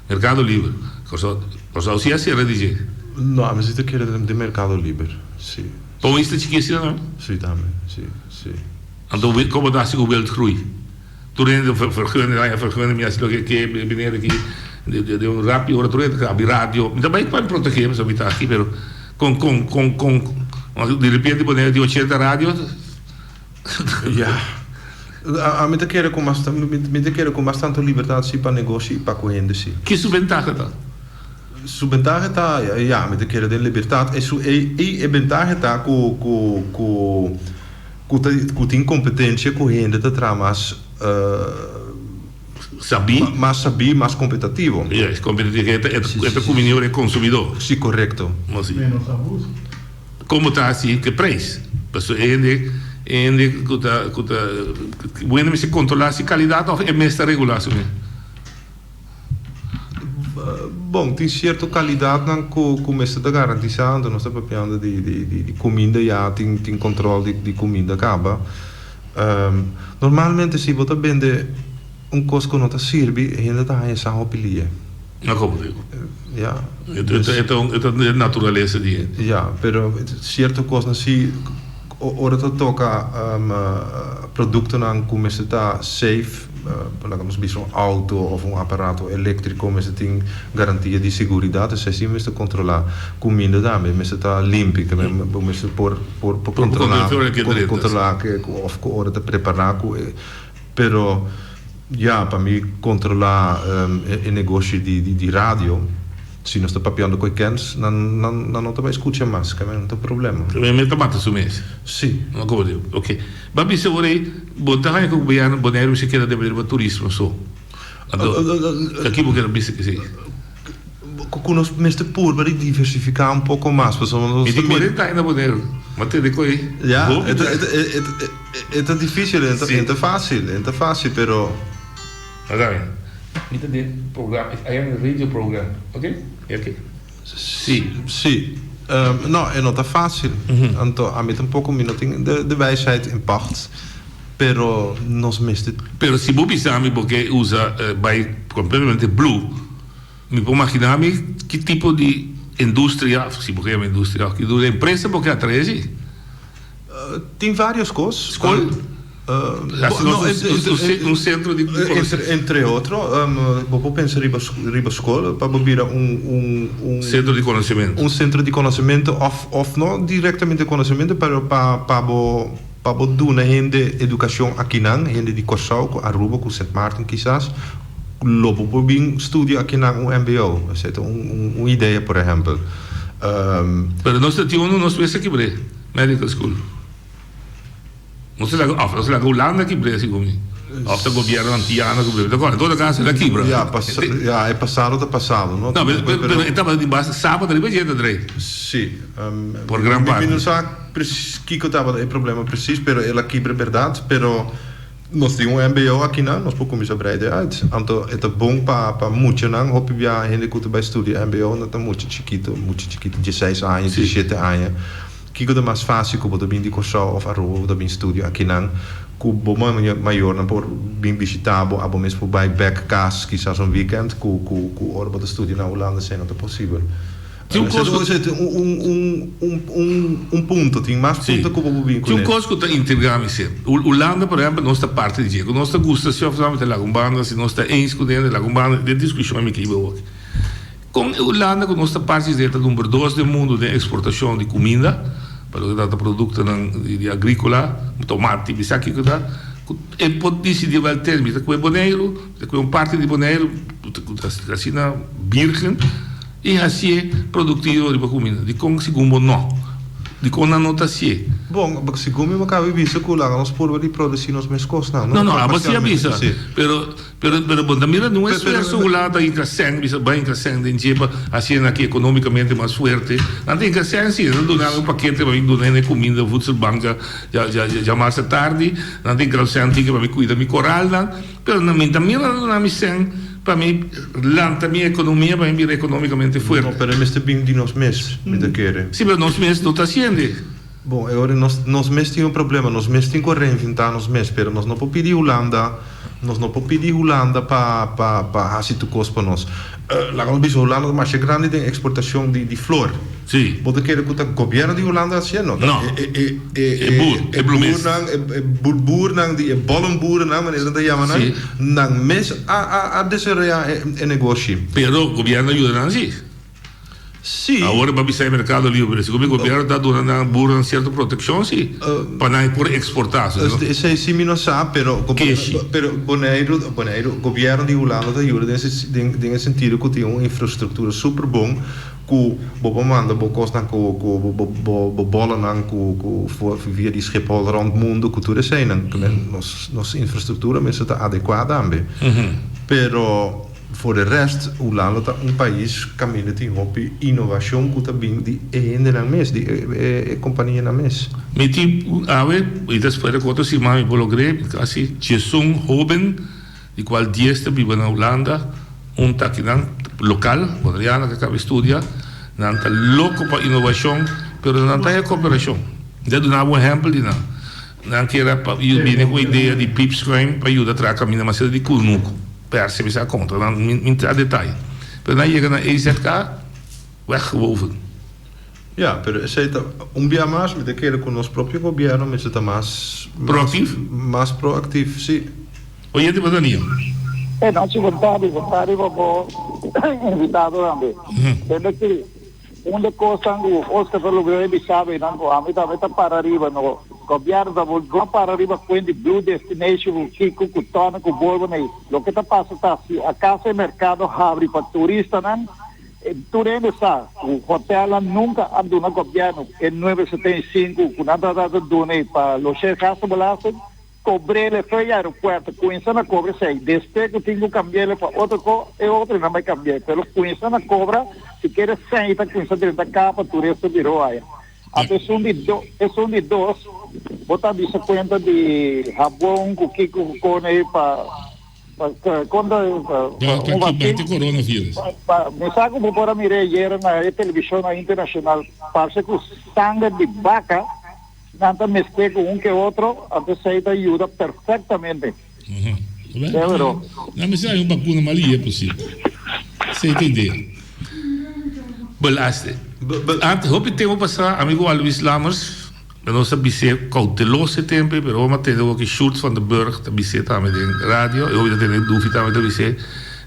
Merkado liber. Kòrsou Kòrsou si a sera di dje. No, ami si ta kere den merkado liber, si. Pa un isla chikí asina tambe? Si, tambe, si, si. Anto komo ta hasi ku wildgroei? Tur hende ta vergunning, haña vergunning, mi hasi loke ke, meneer aki den un rapi ora tur hende ta abri radio. Mi ta bai pa mi protegé pasobra mi ta aki, pero kon kon kon kon di repente bo tin ochenta radio. Ya. Ami ta kere ku mas mi ta kere ku mas tantu libertat si pa negoshi i pa ku hende si. Ki su bentaha ta? Su bentaha ta, ya, mi ta kere den libertat e su e i e bentaha ta ku ku ku ku ta ku tin kompetensia ku hende ta traha mas Sabí. Mas sabí, mas kompetativo. Ya, es kompetitivo e ta e ta kumini ora e konsumidó. Si, korekto. Menos abuso. Como ta haci cu e prijs? Pasobra e hende e hende cu ta cu ta bo hende mester controla si calidad of e mes ta regula su mes? Bon, tin sierto kalidatnan ku ku mester ta garantisá, anto nos ta papiando di di di kuminda ya tin tin kòntròl di di kuminda kaba. Normalmente si bo ta bende un kos ku no ta sirbi, e hende ta haña sa hopi lie. No komo digo. Ya. E ta e ta un e ta e naturalesa di hende. Ya, pero sierto kosnan si ora ta toka produktonan ku mester ta safe. Laga nos bisa un auto of un aparato eléktriko mester tin garantia di seguridat, esei si mester kontrolá. Kuminda tambe mester ta limpi, bo mester por por kontrolá kontrolá of ku ora ta prepará ku e pero ya pa mi kontrolá e negoshi di radio. Si nos ta papiando cu e kens, nan nan nan no ta bay scucha mas, keme no ta problema. Keme mi ta mata su mes. Si. No como digo. Ok. Ba bisa ora ey, bo ta haña cu gobierno Boneiru mester keda depende riba turismo so. Anto, ta ki bo kier bisa cu esey? Cu nos mester purba di diversifica un poco mas, pasobra nos Mi tin cuarenta aña na Boneiru, m'a tende cu ey Ya, hopi e ta ta. e ta e ta dificil, e ta e ta facil, e ta facil, pero. Adami, Mi ta den program, I am in radio program, ok? E ok? Si. Si. No, e no ta fácil. Anto ami tampoco mi no tin de wijsheid in pacht, pero nos mester. Pero si bo bisa mi bo ke usa bai completamente blue, mi por magina mi ki tipo di industria, si bo ke yama industria, ki tipo di empresa bo ke atrae si. Tin varios cos. Scol? Un centro di conocemento. Entre otro, bo por pensa riba riba scol pa bo bira un un. Centro di conocemento. Un centro di conocemento of of no directamente conocemento pero pa pa bo pa bo duna hende educacion akinan, hende di Corsou cu Aruba cu Sint Maarten kisas lo bo por bin studia akinan un mbo. Esei ta un un idea por ehempel. Pero nos ta tin uno nos mester kibr'é. Medical school. Nos ta laga of nos ta laga Hulanda kibra segun mi. Of ta gobierno antiano kibra. Mi ta kòrda todo kaso el a kibra. Ya, ya e pasado ta pasado no. No, pero pero e tabata di base Saba ta riba dje ta drei. Si. Por gran parti. Mi no sa precies kiko tabata e problema precies pero el a kibra berdad pero nos tin un mbo akinan nos por kuminsá breida uit. Anto e ta bon pa pa muchanan hopi bia hende ku ta bai studia mbo nan ta mucha chikito mucha chikito dieseis aña diesshete aña. Kiko ta mas fásil ku bo ta bin di Kòrsou òf Aruba bo ta bin studia akinan ku bo mayornan por bin bishitá bo abo mes por bai bèk kas kisas un wikènt ku ku ku ora bo ta studia na Hulanda esei no ta posibel. Tin un kos ku. Un un un punto tin mas punto ku bo por bin kuné. Tin un kos ku ta intriga mi semper. Hulanda por ehèmpel nos ta parti di dje ku nos ta gusta si òf no ta laga un banda si nos ta eens ku hende laga un banda den diskushon mi ke iba awor. Kon e Hulanda ku nos ta parti dje ta number dos den mundu den eksportashon di kuminda, pa loke ta trata produktonan di agríkola, tomati, bisa kiko ta, ku e por disidí wèl ten, mi ta kue Boneiru, mi ta kue un parti di Boneiru ku ta asina bírgen i hasié produktivo riba kuminda. Dikon segun bo no? Dikon nan no ta hasié? Bon, segun mi bo kaba di bisa ku laga nos purba di produsí nos mes kosnan, no? No, no, abo si a bisa, pero. Pero pero bo ta mira nun esfuerso Hulanda ta hinka sèn bisa bai hinka sèn den dje pa hasi hende aki economicamente mas fuerte. Nan ta hinka sèn si, nan ta duna nan un pakete pa mi duna hende kuminda voedselbank dja dja dja djamarsa tardi, nan ta hinka sèn tiki pa mi kuida mi koralnan, pero nan mi ta mira nan ta duna mi sèn pa mi lanta mi ekonomia pa mi bira economicamente fuerte. No, pero e mester bin di nos mes, mi ta kere. Si, pero nos mes no ta hasiende. Bon, e ora nos nos mes tin un problema, nos mes tin ku reinventá nos mes, pero nos no por pidi Hulanda. Nos no por pidi Hulanda pa pa pa hasi tur kos pa nos. Laga nos bisa Hulanda ta masha grandi den eksportashon di di flor. Sí. Bo ta kere ku ta gobièrnu di Hulanda a hasié? No. No. E e e E boer, e bloemist. E boernan, e boernan di e bollenboerennan, manera nan ta yama nan, Sí. nan mes a a a desaroyá e e negoshi. Pero gobièrnu a yuda nan sí. Sí. Awor bo a bisa e mercado libre. Segun mi gobierno ta duna nan boernan cierto proteccion si, pa nan por exporta. Esei si mi no sa, pero Keshi. pero Boneiru, Boneiru, gobierno di Hulanda ta yuda den e den e sentido cu tin un infrastructura super bon cu bo por manda bo cosnan cu cu bo bo bo bolanan cu cu for via di Schiphol rond mundo cu tur eseinan. Nos nos infrastructura mester ta adecua tambe. Pero. For de rest, Hulanda ta un pais kaminda tin hopi inovashon ku ta bin di e hendenan mes, di e kompanianan mes. Mi tin awe, i ta spera ku otro siman mi por logr'é, mi kasi diesun hóben, di kual dies ta biba na Hulanda, un ta akinan. lokal, boneriano ku a kaba studia, nan ta loko pa inovashon, pero nan ta haña kooperashon. Mi ta duna bo un ehèmpel di nan. Nan kier a bini ku idea di piepschuim pa yuda traha kaminda mas serka di Kunuku. Perse mi sa konta nan, mi ta detaye. Pero nan yega na EZK, weggewoven. Ya, pero esei ta un bia mas mi ta kere ku nos propio gobièrnu mester ta mas Proaktief? Mas proaktief, si. Oyente pa Danilo. E nochi bon tardi, bon tardi pa bo invitado tambe. Tende aki, un de kosnan ku Oscar ta logra e bisa nan ku ami tambe ta para riba no. Gobièrnu ta bo para riba kuen di Blue Destination ku kiko ku tòna ku bolbo nei. Loke ta pasa ta si akaso e merkado habri pa turistanan, Tur hende sa ku hotelnan nunka a duna gobièrnu e nuebe setenta i sinku ku nan tabata ta duna ei pa loshé gastenbelasting, kobr'el for e aeropuerto, kuinsa na kobra esei, despues ku tin ku kambi'el pa otro ko, e otro nan bai kambi'el, pero kuinsa na kobra, sikiera esei ta kuinsa drenta kapa turista di Roaya. Anto esun di do, esun di dos, bo ta bisa kuenta di habon ku kiko ku kone ei pa. Contra un vaccin. coronavirus. Mi sa cu bo por a mira ayer na e television internacional, parce cu sanger di baca nan ta mezclé cu un ke otro, anto esey ta yuda perfectamente. Pero. Nan mester hay un vacuna malia posibel. Esey ta idea. Belaste. Antes hopi tempo pasa amigo Alois Lammers. Nos a bis'é koutelos e tempu ei, pero hopi a tende wak Sjoerd van der Burg ta bis'é tambe den radio, i hopi ta tende Dufi tambe ta bis'é,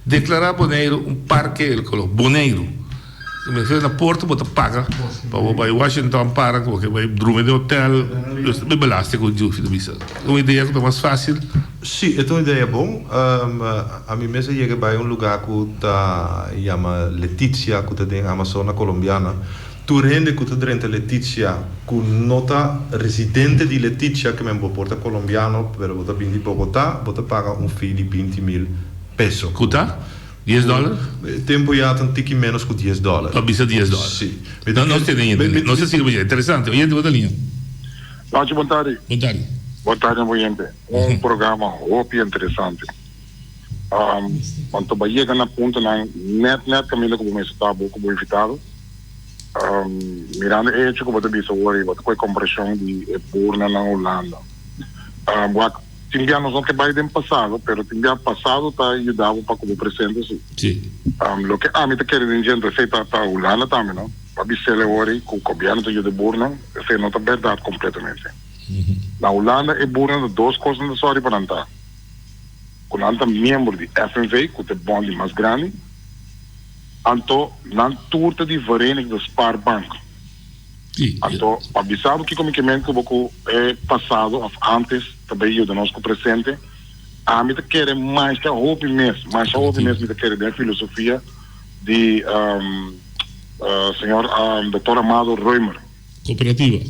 deklará Boneiru un parke ekológiko. Boneiru! Mi refiero na Porto bo ta paga pa bo bai Washington Park, bo ke bai drumi den hotel, dus ta bai belasting ku Dufi ta bisa. Un idea ku ta mas fásil. Sí, e ta un idea bon. Ami mes a yega bai un lugá ku ta yama Leticia ku ta den Amazona Colombiana. Tur hende ku ta drenta Leticia ku no ta residente di Leticia, ke men bo por ta colombiano pero bo ta bin di Bogotá, bo ta paga un fee di 20.000 peso. Ku ta? Dies dòler? E tempu ya ta un tiki ménos ku dies dòler. Pa bisa dies dòler. Si. No, nos tene hende. Nos ta sigui pa dje. Interesante. Oyente bo ta liña. Nochi, bon tardi. Bon tardi. Bon tardi, oyente. Un programa hopi interesante. Anto bo a yega na puntonan net net kaminda ku bo mester ta bo ku bo invitado. Mirando e hecho ku bo ta bisa awor i bo ta kohe komparashon di e burnan na Hulanda. Wak, tin bia nos no ke bai den pasado, pero tin bia pasado ta yuda bo pa ku bo presente si. Loke ami ta kere den djente esei ta ta Hulanda tambe no. Bo a bis'el awor i ku gobièrnu ta yuda e burnan, esei no ta bèrdat kompletamente. Na Hulanda e burnan ta dos kosnan ta sòri pa nan ta. Ku nan ta miembro di FNV, ku ta e bond di mas grandi, anto nan tur ta di Verenigde Spaarbank. Anto, pa bisa bo kiko mi ke ment ku bo ku e pasado òf ántes ta bai yuda nos ku presente, ami ta kere masha hopi mes, masha hopi mes mi ta kere den filosofia di señor Dòkter Amado Römer. Kooperativa.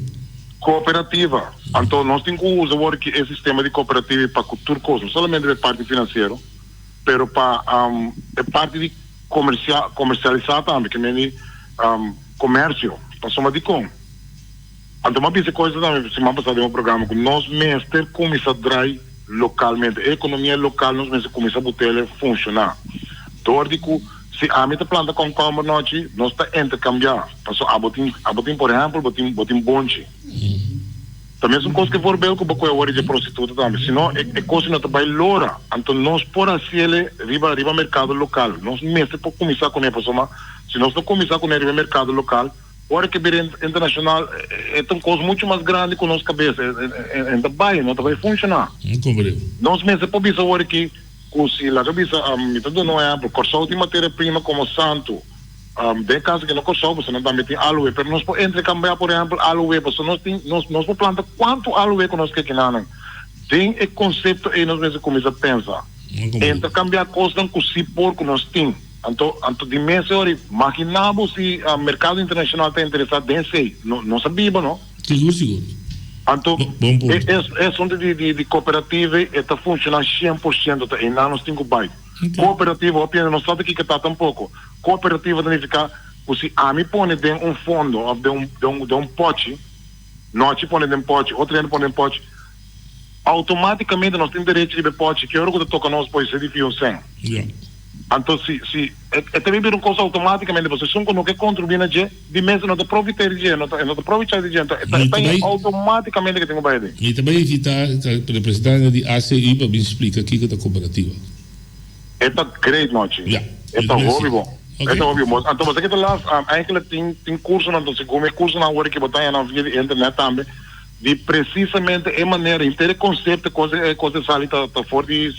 Kooperativa. Anto nos tin ku usa awor ki e sistema di kooperativa pa ku tur kos, no solamente pa e parti finansiero, pero pa e parti di komersia, komersialisá tambe, ke mende komersio. Pasobra dikon? Anto mi a bisa e kos tambe siman pasá den un programa ku nos mester kuminsá drai lokalmente. E ekonomia lokal nos mester kuminsá but'el funshoná. Dor di ku si ami ta planta kònkòmber nochi, nos ta interkambiá. Paso abo tin, abo tin por ehèmpel, bo tin, bo tin bonchi. Ta mesun kos ku e voorbeeld ku bo kohe awor di e prostituta tambe. Si no, e, e kos no ta bai lora. Anto nos por hasiel riba, riba merkado lokal. Nos mester por kuminsá kuné, pasobra si nos no kuminsá kuné riba e merkado lokal, ora ke bira internashonal, e ta un kos muchu mas grandi ku nos kabes. E, e ta bai, no ta bai funshoná. Nos mester por bisa awor aki ku si, laga bisa, mi ta duna un ehèmpel, Kòrsou tin materia prima komo santu. Den caso ke no Kòrsou pasobra nan tambe tin aloe pero nos por entrecambia por ehempel aloe pasobra nos tin nos nos por planta cuanto aloe ku nos ke kinanan den e concepto ey nos mester cuminsa pensa entrecambia cosnan ku si por ku nos tin anto anto di mes ora magina bo si mercado internacional ta interesa den esey no nos a biba no. Sigur sigur. Anto e e asunto di di di cooperativa e ta funciona 100% ta eynan nos tin ku bay cooperativa hopi hende no sa ta kiko ta tampoco. Kooperativa ta nifiká ku si ami pone den un fondo òf den un den un den un pòchi, Nochi pone den pòchi, otro hende pone den pòchi, outomátikamente nos tin derecho riba e pòchi, ki ora ku ta toka nos por esei di fiu un sèn. Ja. Anto si si e ta bin bira un kos outomátikamente pasobra esun ku no ke kontribuí na dje di mes e no ta profit'é di dje, e no ta e no ta provechá di dje, anto e ta e ta outomátikamente ke tin ku bai aden. Mi ta bai invitá representante di ACU pa bin splika kiko ta kooperativa. E ta great nochi. Ya. E ta hopi bon. E ta hopi bon. Anto bo sa ke ta las eigenlijk tin tin kursonan anto segun e kursonan awor ke bo ta haña nan via di internet tambe di precisamente e manera henter e concepto cos e cos e sali ta ta for di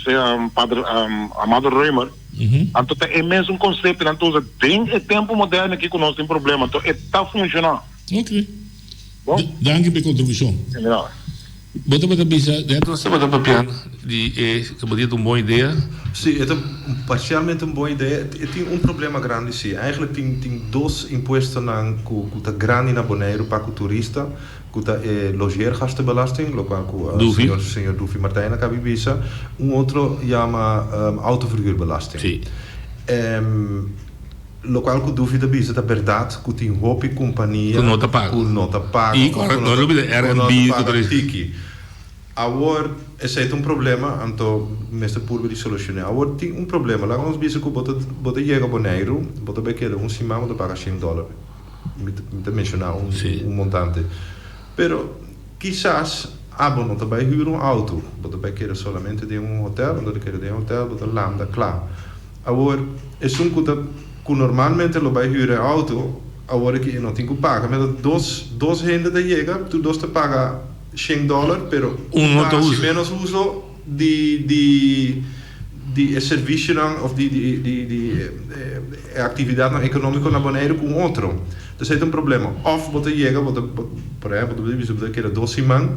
pader Amado Römer anto ta e mesun concepto nan ta usa den e tempo moderno aki cu nos tin problema anto e ta funciona. Ok. Bon. Danki pa e contribucion. De nada. Bo tabata bisa net nos tabata papia di e ku bo di ta un bon idea? Sí, e ta parcialmente un bon idea. E tin un problema grandi sí. Eigenlijk tin tin dos impuestonan ku ku ta grandi na Boneiru pa ku turista, ku ta e logeergastenbelasting, lokual ku Dufi. señor señor Dufi Martijn a kabi bisa. Un otro yama autoverhuurbelasting. Sí. Lokual ku Dufi ta bisa ta bèrdat ku tin hopi kompania Ku no ta paga. ku no ta paga I òf ku no no ta lubida ku no Airbnb ta ku paga ta tiki. Awor esei ta un problema anto mester purba di solushoné. Awor tin un problema laga nos bisa ku bo ta bo ta yega Boneiru bo ta bai keda un siman bo ta paga shen dòler mi ta mi ta menshoná un Sí. un montante pero kisas abo no ta bai hür un outo bo ta bai keda solamente den un hotèl anto ta keda den hotèl bo ta landa kla. Awor, esun ku ta ku normalmente lo bai hür e outo, awor aki e no tin ku paga. Mira, dos dos hende ta yega, tur dos ta paga shen dòler, pero Un no ta ta hasi usa. ménos uso di di di e servisionan òf di di di di e aktividatnan ekonómiko na Boneiru ku un otro. Entonces ei ta un problema. Òf bo ta yega, bo ta por ehèmpel bo ta bisa bo ta keda dos siman.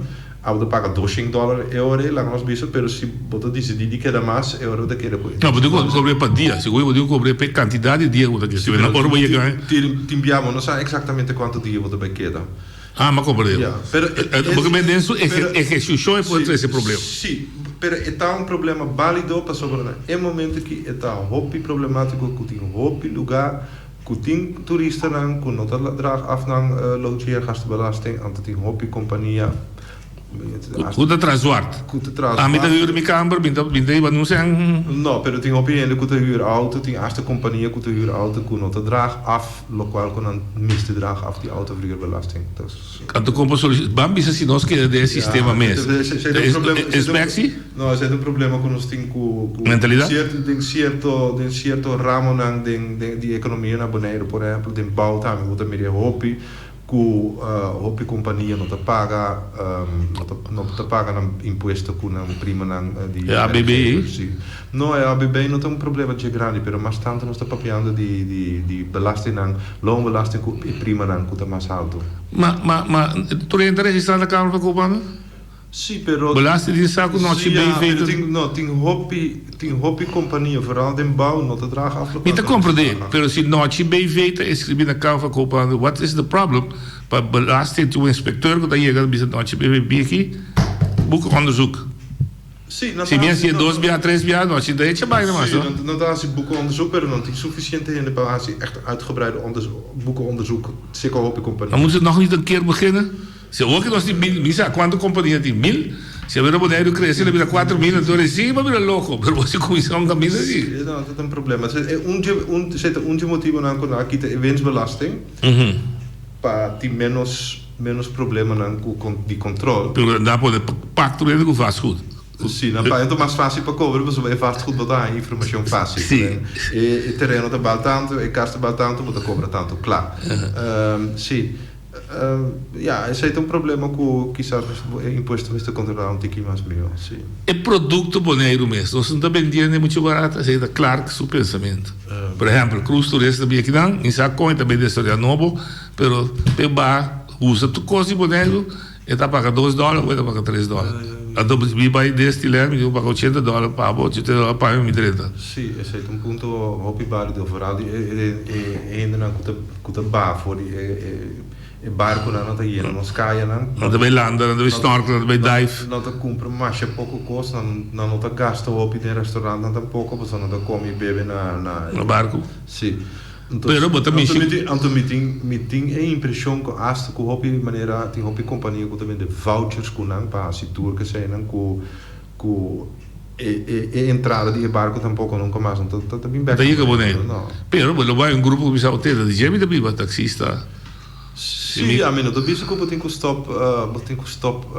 Abo ta paga doshen dòler e ora ei, laga nos bisa, pero si bo ta disidí di keda mas, e ora bo ta keda ku e No, bo tin ku kobr'é pa dia. Sigur bo tin ku kobr'é pa e kantidat di dia ku bo ta keda. Si, pero ora bo yega. Tin bia bo no sa eksaktamente kuantu dia bo ta bai keda. Ah, m'a komprendé. Ya, pero e. Bo ke men den su ehekushon e por trese problema. Si, pero e ta un problema bálido pasobra na e momento aki e ta hopi problemátiko ku tin hopi lugá Ku tin turistanan ku no ta draag af nan logeergastenbelasting, anto tin hopi kompania Ku ta traha zwart. Ku ta traha Ami ta zwart. hür mi kamber, mi ta mi ta hiba nun sen. No, pero tin hopi hende ku ta hür auto, tin asta kompania ku ta hür auto ku no ta draag af lokual ku nan mester draag af di autoverhuurbelasting. Dus. Anto kon por solucion? Ban bisa si nos keda den e sistema mes. Inspectie? No, esei ta un problema ku nos tin ku ku Mentalidad? sierto den sierto den sierto ramonan den den di ekonomia na Boneiru. Por ehèmpel den bou tambe bo ta mira e hopi ku hopi kompania no ta paga no ta no ta paga nan impuesto ku nan primanan di E ABB ei? Si. No, e ABB no ta un problema dje grandi pero mas tantu nos ta papiando di di di belastingnan, loonbelasting ku e primanan ku ta mas haltu. Ma ma ma tur hende ta registrá na Kamer van Koophandel? Sí, pero. Belasting di sa ku nochi Sí, ya, BV pero ta. tin, no, tin hopi, tin hopi kompania, vooral den bou, no ta draag af Mi ta komprendé, pero si nochi BV ta inskribí na Kamer van Koophandel, what is the problem pa belasting tin un inspekteur ku ta yega ta bisa nochi BV bin aki, boekonderzoek. Sí, nan Si ta mi hasi, hasié no, dos bia, tres bia, nochi ta echa bai nomás, Sí, no? nan, nan ta hasi boekonderzoek, pero no tin sufisiente hende pa hasi echt uitgebreide onderzoek, boekonderzoek, seka hopi Dan kompania. moeten ze nog niet een keer beginnen? Si awor ki nos tin mil, mi sa kuantu kompania tin mil, si a bira Boneiru krese el a bira 4000, anto recién bo a bira loko, pero bo si kuminsá un kaminda Sí, así. no, ta un problema. E un dje, un, esei ta un dje motibonan ku nan a kita e winstbelasting, pa tin ménos, ménos problemanan ku kon, di kontrol. Pero nan a pone pakto hende ku vastgoed. Sí, nan pa e ta mas fásil pa kobra pasobra e vastgoed bo ta haña informashon fásil. Sí. E, e tereno ta bal tantu, e kas ta bal tantu, bo ta kobra tantu, kla. Sí. Ya, esei ta un problema ku kisas e impuesto mester kontrolá un tiki mas mihó, si. E produkto Boneiru mes nos no ta bendiendo muchu barato, esei ta Clark su pensamentu. Por ehèmpel, Cruz Tourist ta bini akinan, mi sa kon e ta bende historia nobo, pero p'e ba usa tur kos di Boneiru e ta paga dos dòler o e ta paga tres dòler. Anto mi bai Destiland mi tin ku paga ochenta dòler pa bo, ochenta dòler pa mi, mi drenta. Si, esei ta un punto hopi bálido, foral di e hendenan ku ta. Ku ta baha for di e barkunan nan ta yena nos kayanan. Nan ta bai landa, nan ta bai snorkel, nan ta bai dive. Nan ta kumpra masha poko kos, nan no ta gasta hopi den restaurantnan tampoko pasobra nan ta kome i bebe na. Na barku. Si. Pero bo ta mishi. Anto mi tin mi tin e impreshon ku asta ku hopi manera tin hopi kompania ku ta bende vouchers ku nan pa hasi tour keseinan ku ku. E e e entrada di e barco tampoco nunca mas no ta ta bin bek. Ta yega Boneiru. No. Pero bo lo bai un grupo ku bisa hotel di dje mi ta biba taxista. Si, ami no ta bisa ku bo tin ku stop bo tin ku stop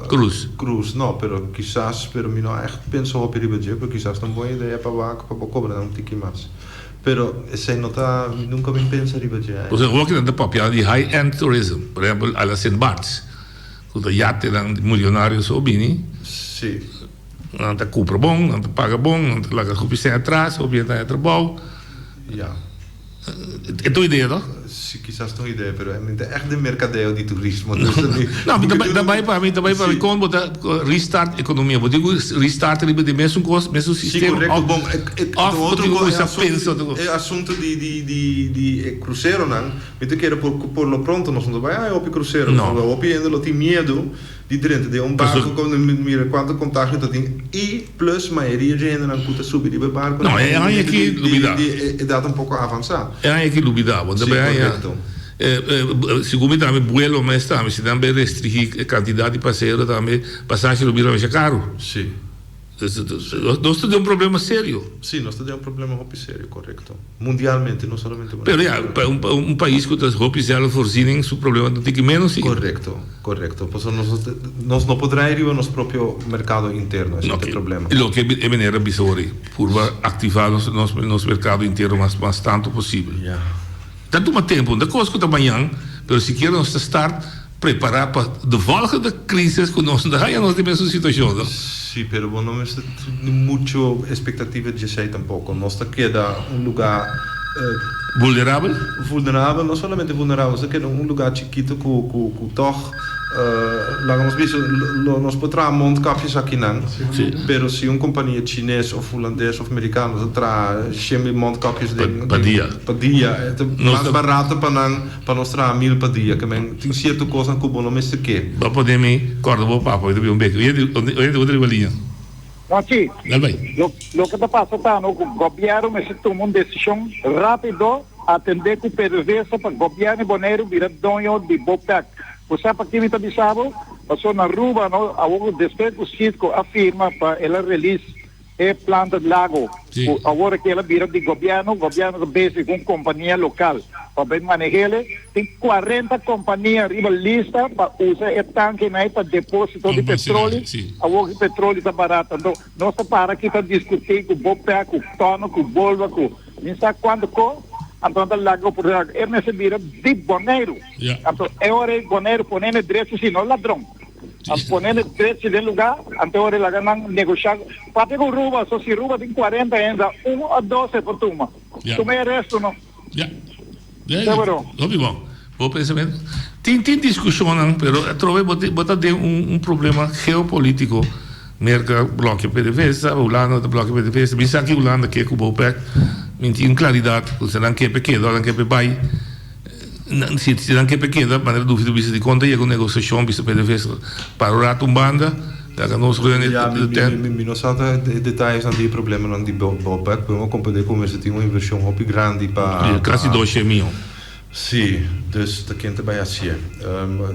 Cruz. Cruz no, pero kisas pero mi no a echt pensa hopi riba dje pero kisas ta un bon idea pa wak pa bo kobra nan un tiki mas. Pero esei no ta mi nunca bin pensa riba dje ai. Pasobra hopi nan ta papia di high end tourism, por ehempel a la Sint Barts ku ta yatenan di milionario so bini. Si. Nan ta kumpra bon, nan ta paga bon, nan ta laga hopi sèn atras, hopi hende ta haña trabou. Ya. E ta un idea toh? Si, kisas ta un idea, pero mi ta ègt den merkadeo di turismo. No, mi ta bai pa mi, ta bai pa mi kon bo ta restart ekonomia. Bo tin ku restart riba di mesun kos, mesun sistema. Si, korekto. Bon, òf bo tin ku kuminsá pensa otro kos. E asuntu di di di di e kruseronan, mi ta kere por por lo pronto nos no ta bai haña hopi krusero. No. Hopi hende lo tin miedu. Di drenta den un barco cu mira cuanto contagio ta tin y plus mayoria dje hendenan cu ta subi riba e barco No, e aña aki lubida. Di edad un poco avansa. E aña aki lubida, bo ta bay aña. Segun mi tambe buelo mes tambe si nan bay restringi e cantidad di pasahero tambe pasashi lo bira masha caro. Si. Nos ta den un problema serio. Si, nos ta den un problema hopi serio, corecto. Mundialmente, no solamente Boneiru. Pero ya, un pais cu ta hopi zelfvoorziening, su problema ta tiki menos si. Corecto, corecto. Pasobra nos nos no por draai riba nos propio mercado interno, esey ta e problema. Loke e meneer a bisa ori, purba activa nos nos mercado interno mas mas tanto posibel. Ya. Ta tuma tempo, no ta cos cu ta mañan, pero sikiera nos ta start Prepara pa de volgende crisis cu nos no haya nos den mesun situacion, no? Sí, pero bo no mester tin mucho expectativa di esey tampoco. Nos ta keda un lugar. Vulnerabel? Vulnerabel, no solamente vulnerabel, nos ta keda un lugar chikito cu cu cu tog, laga nos bisa, lo nos por traha mondkapjes akinan, pero si un compania chines of hulandes of mericano ta traha 100.000 mondkapjes den Pa dia. Pa dia, e ta mas barato pa nan. Pa nos traha mil pa dia, ke men tin sierto kosnan ku bo no mester ke. Bo pone mi kòrda bo papa, mi ta bin un bek. Oye di, oye di otro riba liña. Mochi, Dal bai. lo, loke ta pasa ta no ku gobièrnu mester tuma un desishon rápido, atendé ku PDVSA pa gobièrnu di Boneiru bira doño di Bopec. Bo sa pakí mi ta bisa bo? Pasobra na Aruba no, awor ku despues ku Citgo a firma pa el a release E planta di lago ku awor aki el a bira di gobièrnu, gobièrnu ta bezig ku un kompania lokal pa bai maneh'el. Tin kuarenta kompania riba lista pa usa e tankenan ei pa depósito di petroli. Awor ki petroli ta barato. Anto nos ta para aki ta diskutí ku Bopec, ku Tono, ku Bolva, ku mi sa kuantu ko. Anto nan ta laga oportunidat. E mester bira di Boneiru. Anto e ora ei Boneiru pone na e drechi si no ladron. A pone e precio den lugar, anto ora laga nan negocia. Papia cu Ruba, so si Ruba tin 40 hende, un o dos e por tuma. Ja. Tuma e resto no. Ja. Ja, Ja, pero. Hopi bon. Bo pensamento. Tin tin discusionnan, pero atrobe bo bo ta den un un problema geopolitico. Merca blokea PDVSA, Hulanda ta blokea PDVSA. Mi sa ki Hulanda ke cu Bopec. Mi tin claridad cu si nan ke pe keda o nan ke pe bay. Si nan ke pe keda, manera Dufi ta bisa di kon ta yega un negosiashon, bisa PDVSA para un rato un banda, laga nos reuni Ya, mi, mi, mi no sa ta e detayesnan di e problemanan di Bopec, pero mi a komprendé ku mester tin un invershon hopi grandi pa. Kasi doshe mion. Si, dus ta ken ta bai hasié.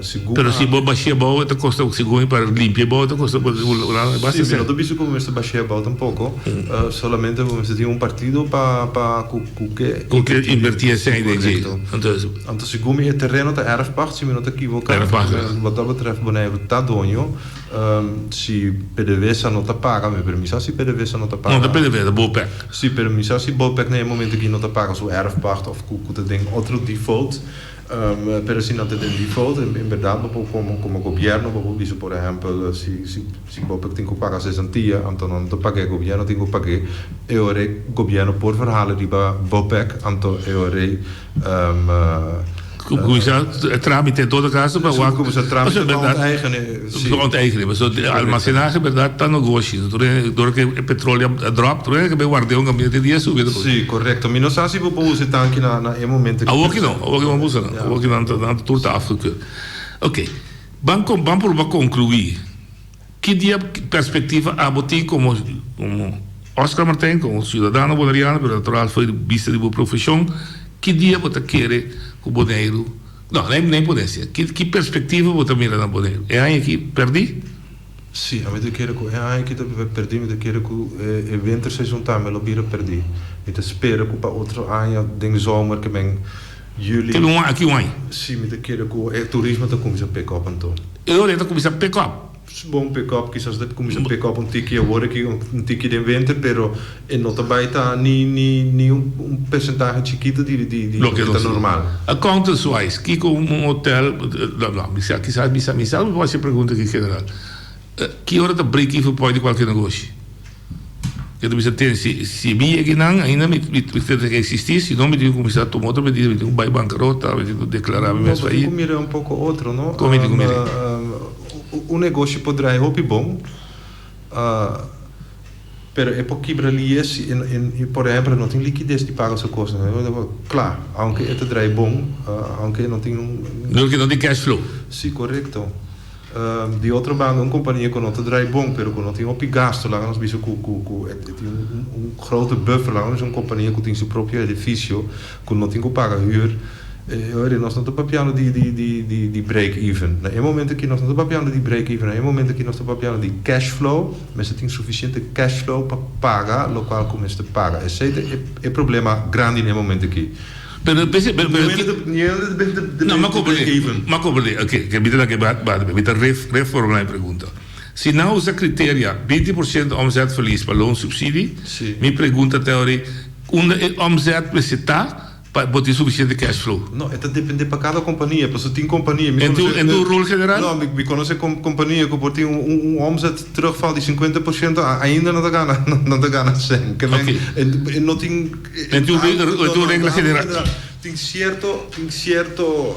Segun. Pero si bo bashia abou e ta kosta, segun mi para limpia abou e ta kosta basta. Si, mi no ta bisa ku bo mester bashia abou tampoko, solamente bo mester tin un partido pa pa ku. Ku ke Ku ke invertí e sèn den dje. Anto, Anto segun mi e tereno ta erfpacht, si mi no ta ekivoká. Erfpacht, ja. Wat dat betreft Boneiru ta doño. Si PDVSA no ta paga, mi pero mi sa si PDVSA no ta paga. No ta PDVSA, ta Bopec. Si, pero mi sa si Bopec na e momento aki no ta paga su erfpacht of ku ku ta den otro default. Pero si nan ta den default, en berdad bo por como como gobierno bo por bisa por ehempel si si si Bopec tin cu paga sesantia anto nan no ta pag'e gobierno tin cu pag'e e ora e gobierno por verhalen riba Bopec anto e ora e Cuminsa tramite en todo caso pa wak. Cuminsa tramite pa onteigenen. Si. Pa onteigenen, pasobra almacenahe berdad ta nogoshi. Dor cu e petroleo a drop, tur hende ke bay ward'e un caminda te dia subi. Si, correcto. Mi no sa si bo por usa e tanki na na e momento. Awor ki no, awor ki no bo usa nan. Awor ki nan ta tur ta afgekeurd. Ok, ban ban purba conclui. Ki dia perspectiva abo tin como como Oscar Martijn, como ciudadano boneriano, pero natural for di bista di bo profesion, ki dia bo ta kere cu Boneiru, no, nee, nee ponencia, ki ki perspectiva bo ta mira na Boneiru? E aña aki perdi? Sí, ami ta kere ku e aña aki ta perdí, mi ta kere ku e winterseizoen tambe lo bira perdí. Mi ta spera ku pa otro aña den zomer ke men juli. Ke un aki un aña? Sí, mi ta kere ku e turismo ta kuminsá pick up anto. E ora e ta kuminsá pick up? Bon pick up, kisas ta kuminsá pick up un tiki awor aki, un tiki den winter, pero e no ta bai ta ni ni ni un persentahe chikitu di di di loke ta normal. Accountants wise, kiko un hotel, no no, mi sa kisas mi sa mi sa mi por hasi e pregunta aki general. Ki ora ta break even point di kualke negoshi? Ke ta bisa ten si si mi yega einan ainda mi mi ta existi, si no mi tin ku kuminsá tuma otro medida, mi tin ku bai bankarota, mi tin ku deklará mi mes No, bo tin ku mira un poko otro, no? Kon mi tin ku mira? Un negoshi por draai hopi bon. Pero e por kibra lies si e, por ehempel, e no tin likides di paga su kosnan. Kla, aunke e ta draai bon, aunke e no tin un. Dor ke no tin cash flow. Si, korekto. Di otro banda, un kompania ku no ta draai bon, pero ku no tin hopi gastu, laga nos bisa ku ku e tin un grote buffer, laga nos bisa un kompania ku tin su propio edifisio, ku no tin ku paga huur, oye, nos no ta papiando di di di di di break even. Na e momento aki nos no ta papiando di break even, na e momento aki nos ta papiando di cash flow, mester tin suficiente cash flow pa paga locual cu mester paga. Esey ta e e problema grandi na e momento aki. Pero p'esey, pero pero ki, no, m'a comprende, m'a comprende, oke, ke mi ta laga e ba, mi ta reformula e pregunta. Si nan usa criteria 20% omzetverlies pa loonsubsidie, mi pregunta ta ori, Unda e omzet mester ta pa bo tin suficiente cash flow? No, e ta depende pa cada compania, pasobra tin compania, mi En tu, conoce, en tu rol general? No, mi, mi conoce com, compania cu por tin un, un, un omzet terugval di 50%, ainda no ta gana, no ta gana cen. Ke men, Oké. en, en no tin, En tu, algo, en no, tu no, regla algo general. general. Tin cierto, tin cierto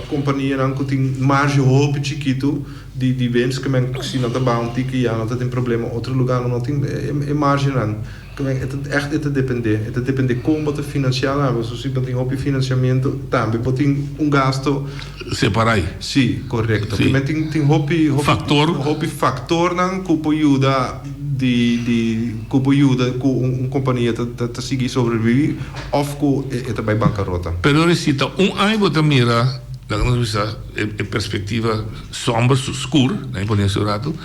companianan cu tin marge hopi chikito di, di winst, ke men si nan ta baha un tiki ya nan ta tin problema, otro lugar nan no tin e, e margenan. E ta ègt e ta dependé. E ta dependé kon bo ta finansiá tambe. Pasobra si bo tin hopi finansiamentu tambe bo tin un gasto. Separá. Sí, korekto. Sí. Men tin tin hopi hopi Faktor. hopi faktornan ku por yuda di di ku por yuda ku un un kompania ta ta ta sigui sobreviví òf ku e e ta bai bankarota. Pero si ta un aña bo ta mira, laga nos bisa e e perspektiva somber, skur, laga mi pone así un ratu,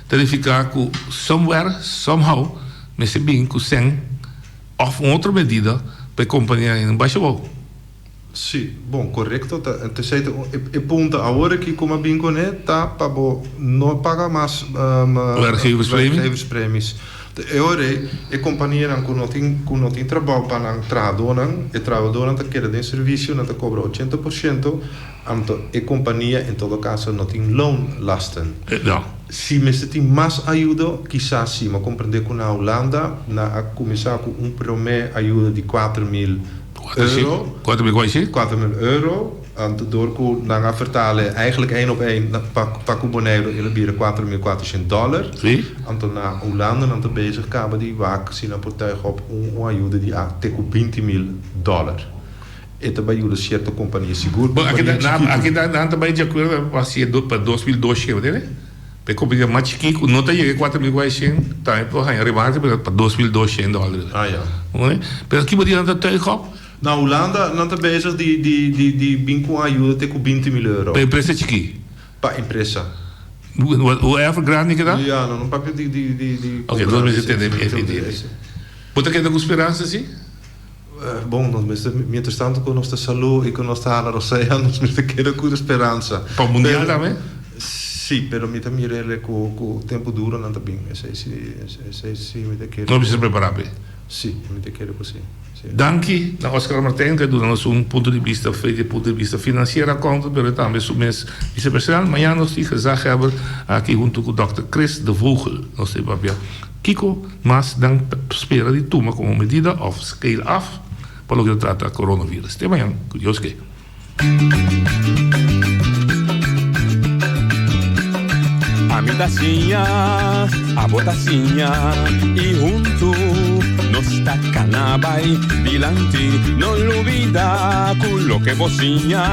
ta nifiká ku somewhere, somehow, Mester bin ku sèn òf un otro medida pa e kompania ainda basha abou. Sí, bon, korekto. Ta esei ta e punto. Awor aki ku mi a bin kuné ta pa bo no paga mas Werkgeverspremie. werkgeverspremies. E ora ei e kompanianan ku no tin ku no tin trabou pa nan trahadónan, e trahadónan ta keda den servisio, nan ta kobra 80%, Anto e kompania en todo kaso no tin loonlasten. No. Si mester tin mas ayudo, kisas si. Mi a komprendé ku na Hulanda nan a kuminsá ku un promé ayudo di 4000 euro. 4000 kua esei? 4000 euro. Anto dor ku nan a vertale eigenlijk één op één pa ku Boneiru el a bira 4400 dòler. Si. Anto na Hulanda nan ta bezig kaba di wak si nan por tuig op un ayudo di a te ku 20.000 dòler. E ta bai yuda sierto kompania, sigur Bon, aki kompania ta, chikitu. aki ta, nan ta bai di akuerdo pa hasié do, pa 2200, bo tende? Pa e kompania mas chikí ku no ta yega e 4400, tambe por haña remate, pero pa 2200 dòler. Ah, ya. Bo tende? Pero ki bo di nan ta tuig op? Na Hulanda nan ta bezig di, di, di, di bin ku un ayuda te ku 20.000 euro. Pa empresa chikí? Pa empresa. Hoever grandi ke ta? Ya, no, no papia di, di, di, di. Oké, nos mester tende e idea. Bo ta keda ku speransa si? Bon, nos mester, mientras tanto ku nos ta salú i ku nos ta hala rosea, nos mester keda ku speransa. Pa mundial tambe? Sí, pero mi ta mira el ku ku tempu duro nan ta bin. Esei sí, esei sí mi ta kere. Nos mester prepará p'e. Sí, mi ta kere ku sí, sí. Danki na Oscar Martijn ku a duna nos un punto di bista fe di e punto di bista finansiero accountant, pero tambe su mes vicepresidente. Mañana nos tin gezaghebber aki hunto ku dòkter Chris de Vogel. Nos ta papia Kiko mas nan ta spera di tuma komo medida òf scale af pa loke ta trata coronavirus? Te mañan, ku Dios ke. Ami ta siña, abo ta siña y huntu nos ta cana bay dilanti. No lubida cu loke bo siña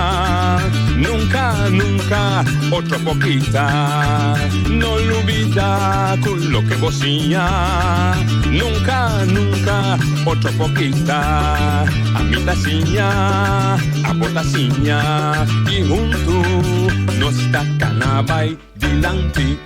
nunca, nunca otro por kita. No lubida cu loke bo siña nunca, nunca otro por kita. Ami ta siña, abo ta siña y huntu nos ta cana bay dilanti.